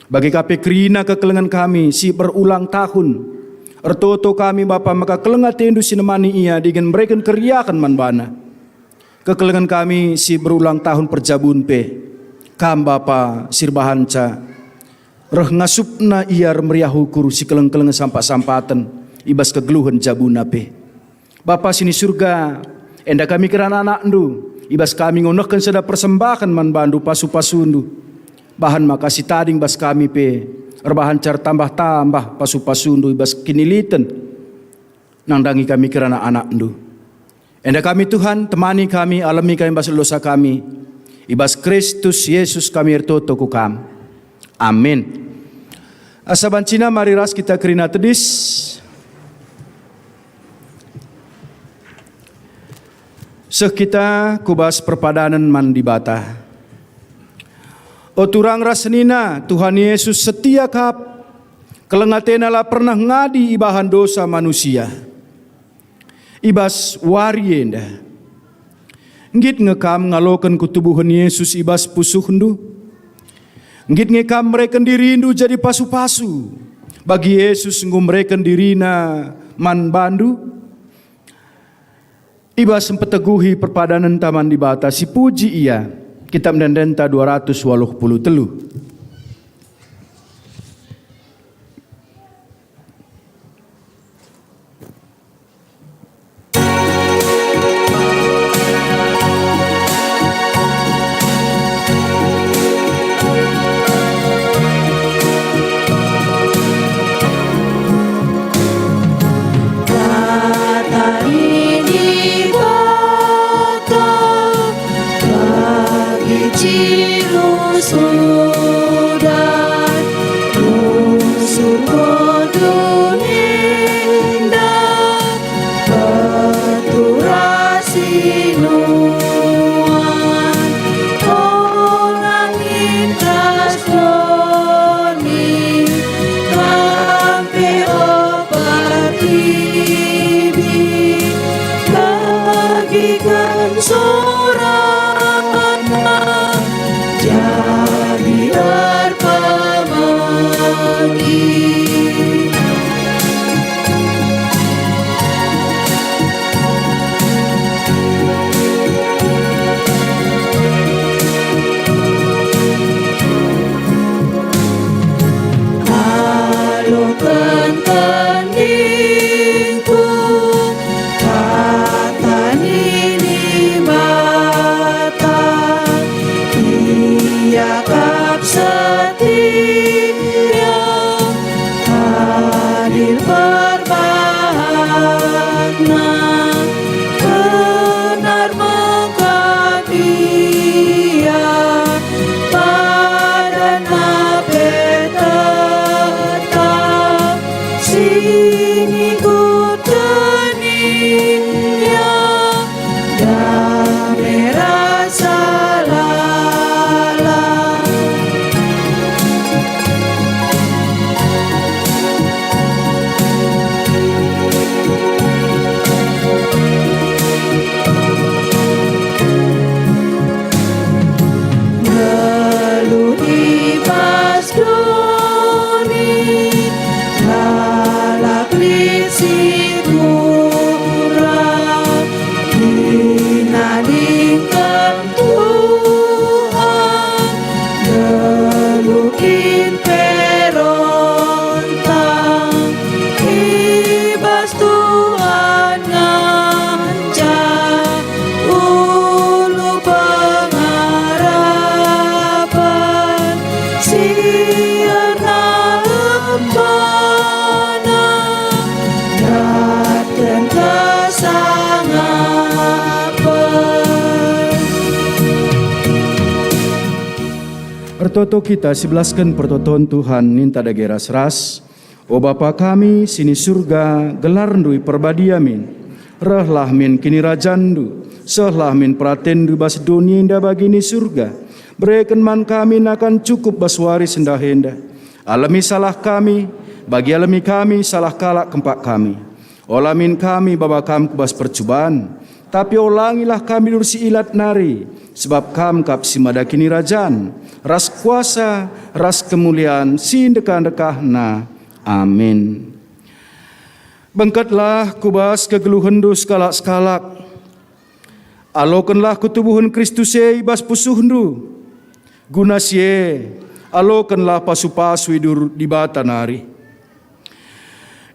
bage ka pe kerina kekelengen kami si berulang tahun. Ertoto kami, Bapa, maka keleng ateNdu si nemani ia dingen mereken keriahen man bana. Kekelengen kami si berulang tahun perjabun pe, Kam, Bapa, si erbahanca reh ngasupna ia ermeriah ukur si keleng-keleng sampat-sampaten i bas kegeluhen jabuna pe. Bapa si ni Surga, enda kami kerana anak-anak-Ndu, i bas kami ngenehken sada persembahen man baNdu pasu-pasuNdu. Bahan maka si tading bas kami pe erbahanca ertambah-tambah pasu-pasuNdu i bas kiniliten nandangi kami kerana anak-anak-Ndu. Enda kami, Tuhan, temani kami, alemi kami bas dosa kami. I bas Kristus Yesus kami ertoto ku Kam. Amin. Asa bancina mari ras kita kerina tedis. Seh kita ku bas perpadanen man Dibata. O turang ras senina, Tuhan Yesus setia kap. Keleng ateNa la pernah ngadi ibahan dosa manusia. I bas wari enda, nggit nge kam ngaloken ketubuhen Yesus i bas pusuhndu? Nggit nge kam mereken dirindu jadi pasu-pasu, bagi Yesus enggo mereken diriNa man bandu? I bas mpeteguhi perpadanenta man Dibata, sipuji Ia, Kitab Ende-endenta dua ratus waluh puluh telu. Kata ni Dibata bagi cilus udan, nusur kodun enda, petura si nuan, ola lintas doni, kam pe o pertibi, bagiken sorana jadi erpemegi. Aloken tendingku kata ni Dibata, Ia kap setia, adil perbahanNa, benar mengkap Ia, padanNa pe tetap, si ngikutken Ia, dame rasa lalap. Toto kita sibelasken pertoton Tuhan ninta dage ras-ras. O Bapa kami si ni Surga, gelarNdu iperbadia min. Rehlah min kinirajanNdu, sehlah min peratenNdu bas doni enda bagi ni Surga. Bereken man kami nakan cukup bas wari sendah enda. Alemi salah kami, bagi alemi kami salah kalak kempak kami. Ola min kami baba Kam ku bas percuban, tapi olangilah kami dersi ilat nari, sebab Kam kap si mada kinirajan, ras kuasa, ras kemulian si ndekah-ndekahna. Amin. Bengketlah ku bas kegeluhenNdu sekalak-sekalak. Alokenlah ketubuhen Kristus e i bas pusuhndu. Guna si e, alokenlah pasu-pasu idur Dibata nari.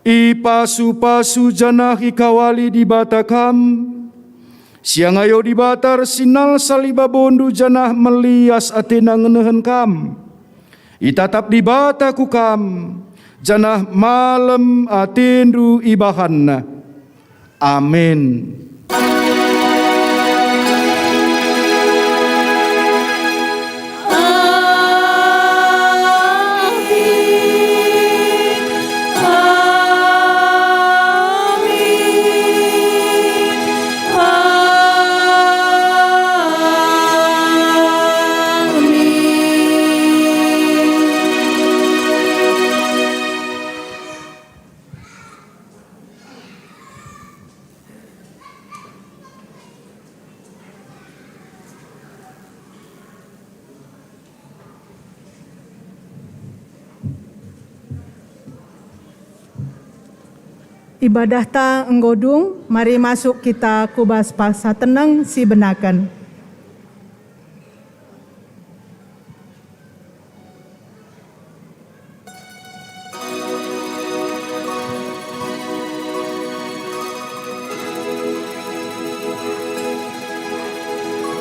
Ipasu-pasu janah ikawali Dibata kam, si angayo Dibata ersinalsal i babondu janah melias atena ngenehen kam. Itatap Dibata ku kam, janah malem atendu ibahanNa. Amin. Ibadahta enggo dung, mari masuk kita ku bas paksa teneng si benaken.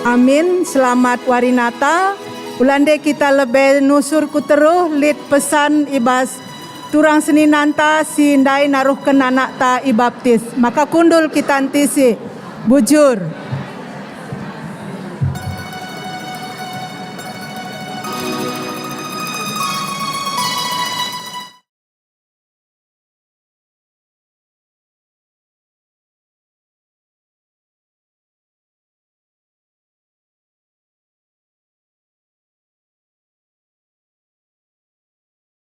Amin. Selamat Wari Natal. Ulande kita lebe nusur ku teruh lit pesan i bas turang seninanta si ndai naruhken anakta ibaptis. Maka kundul kita ntisi. Bujur.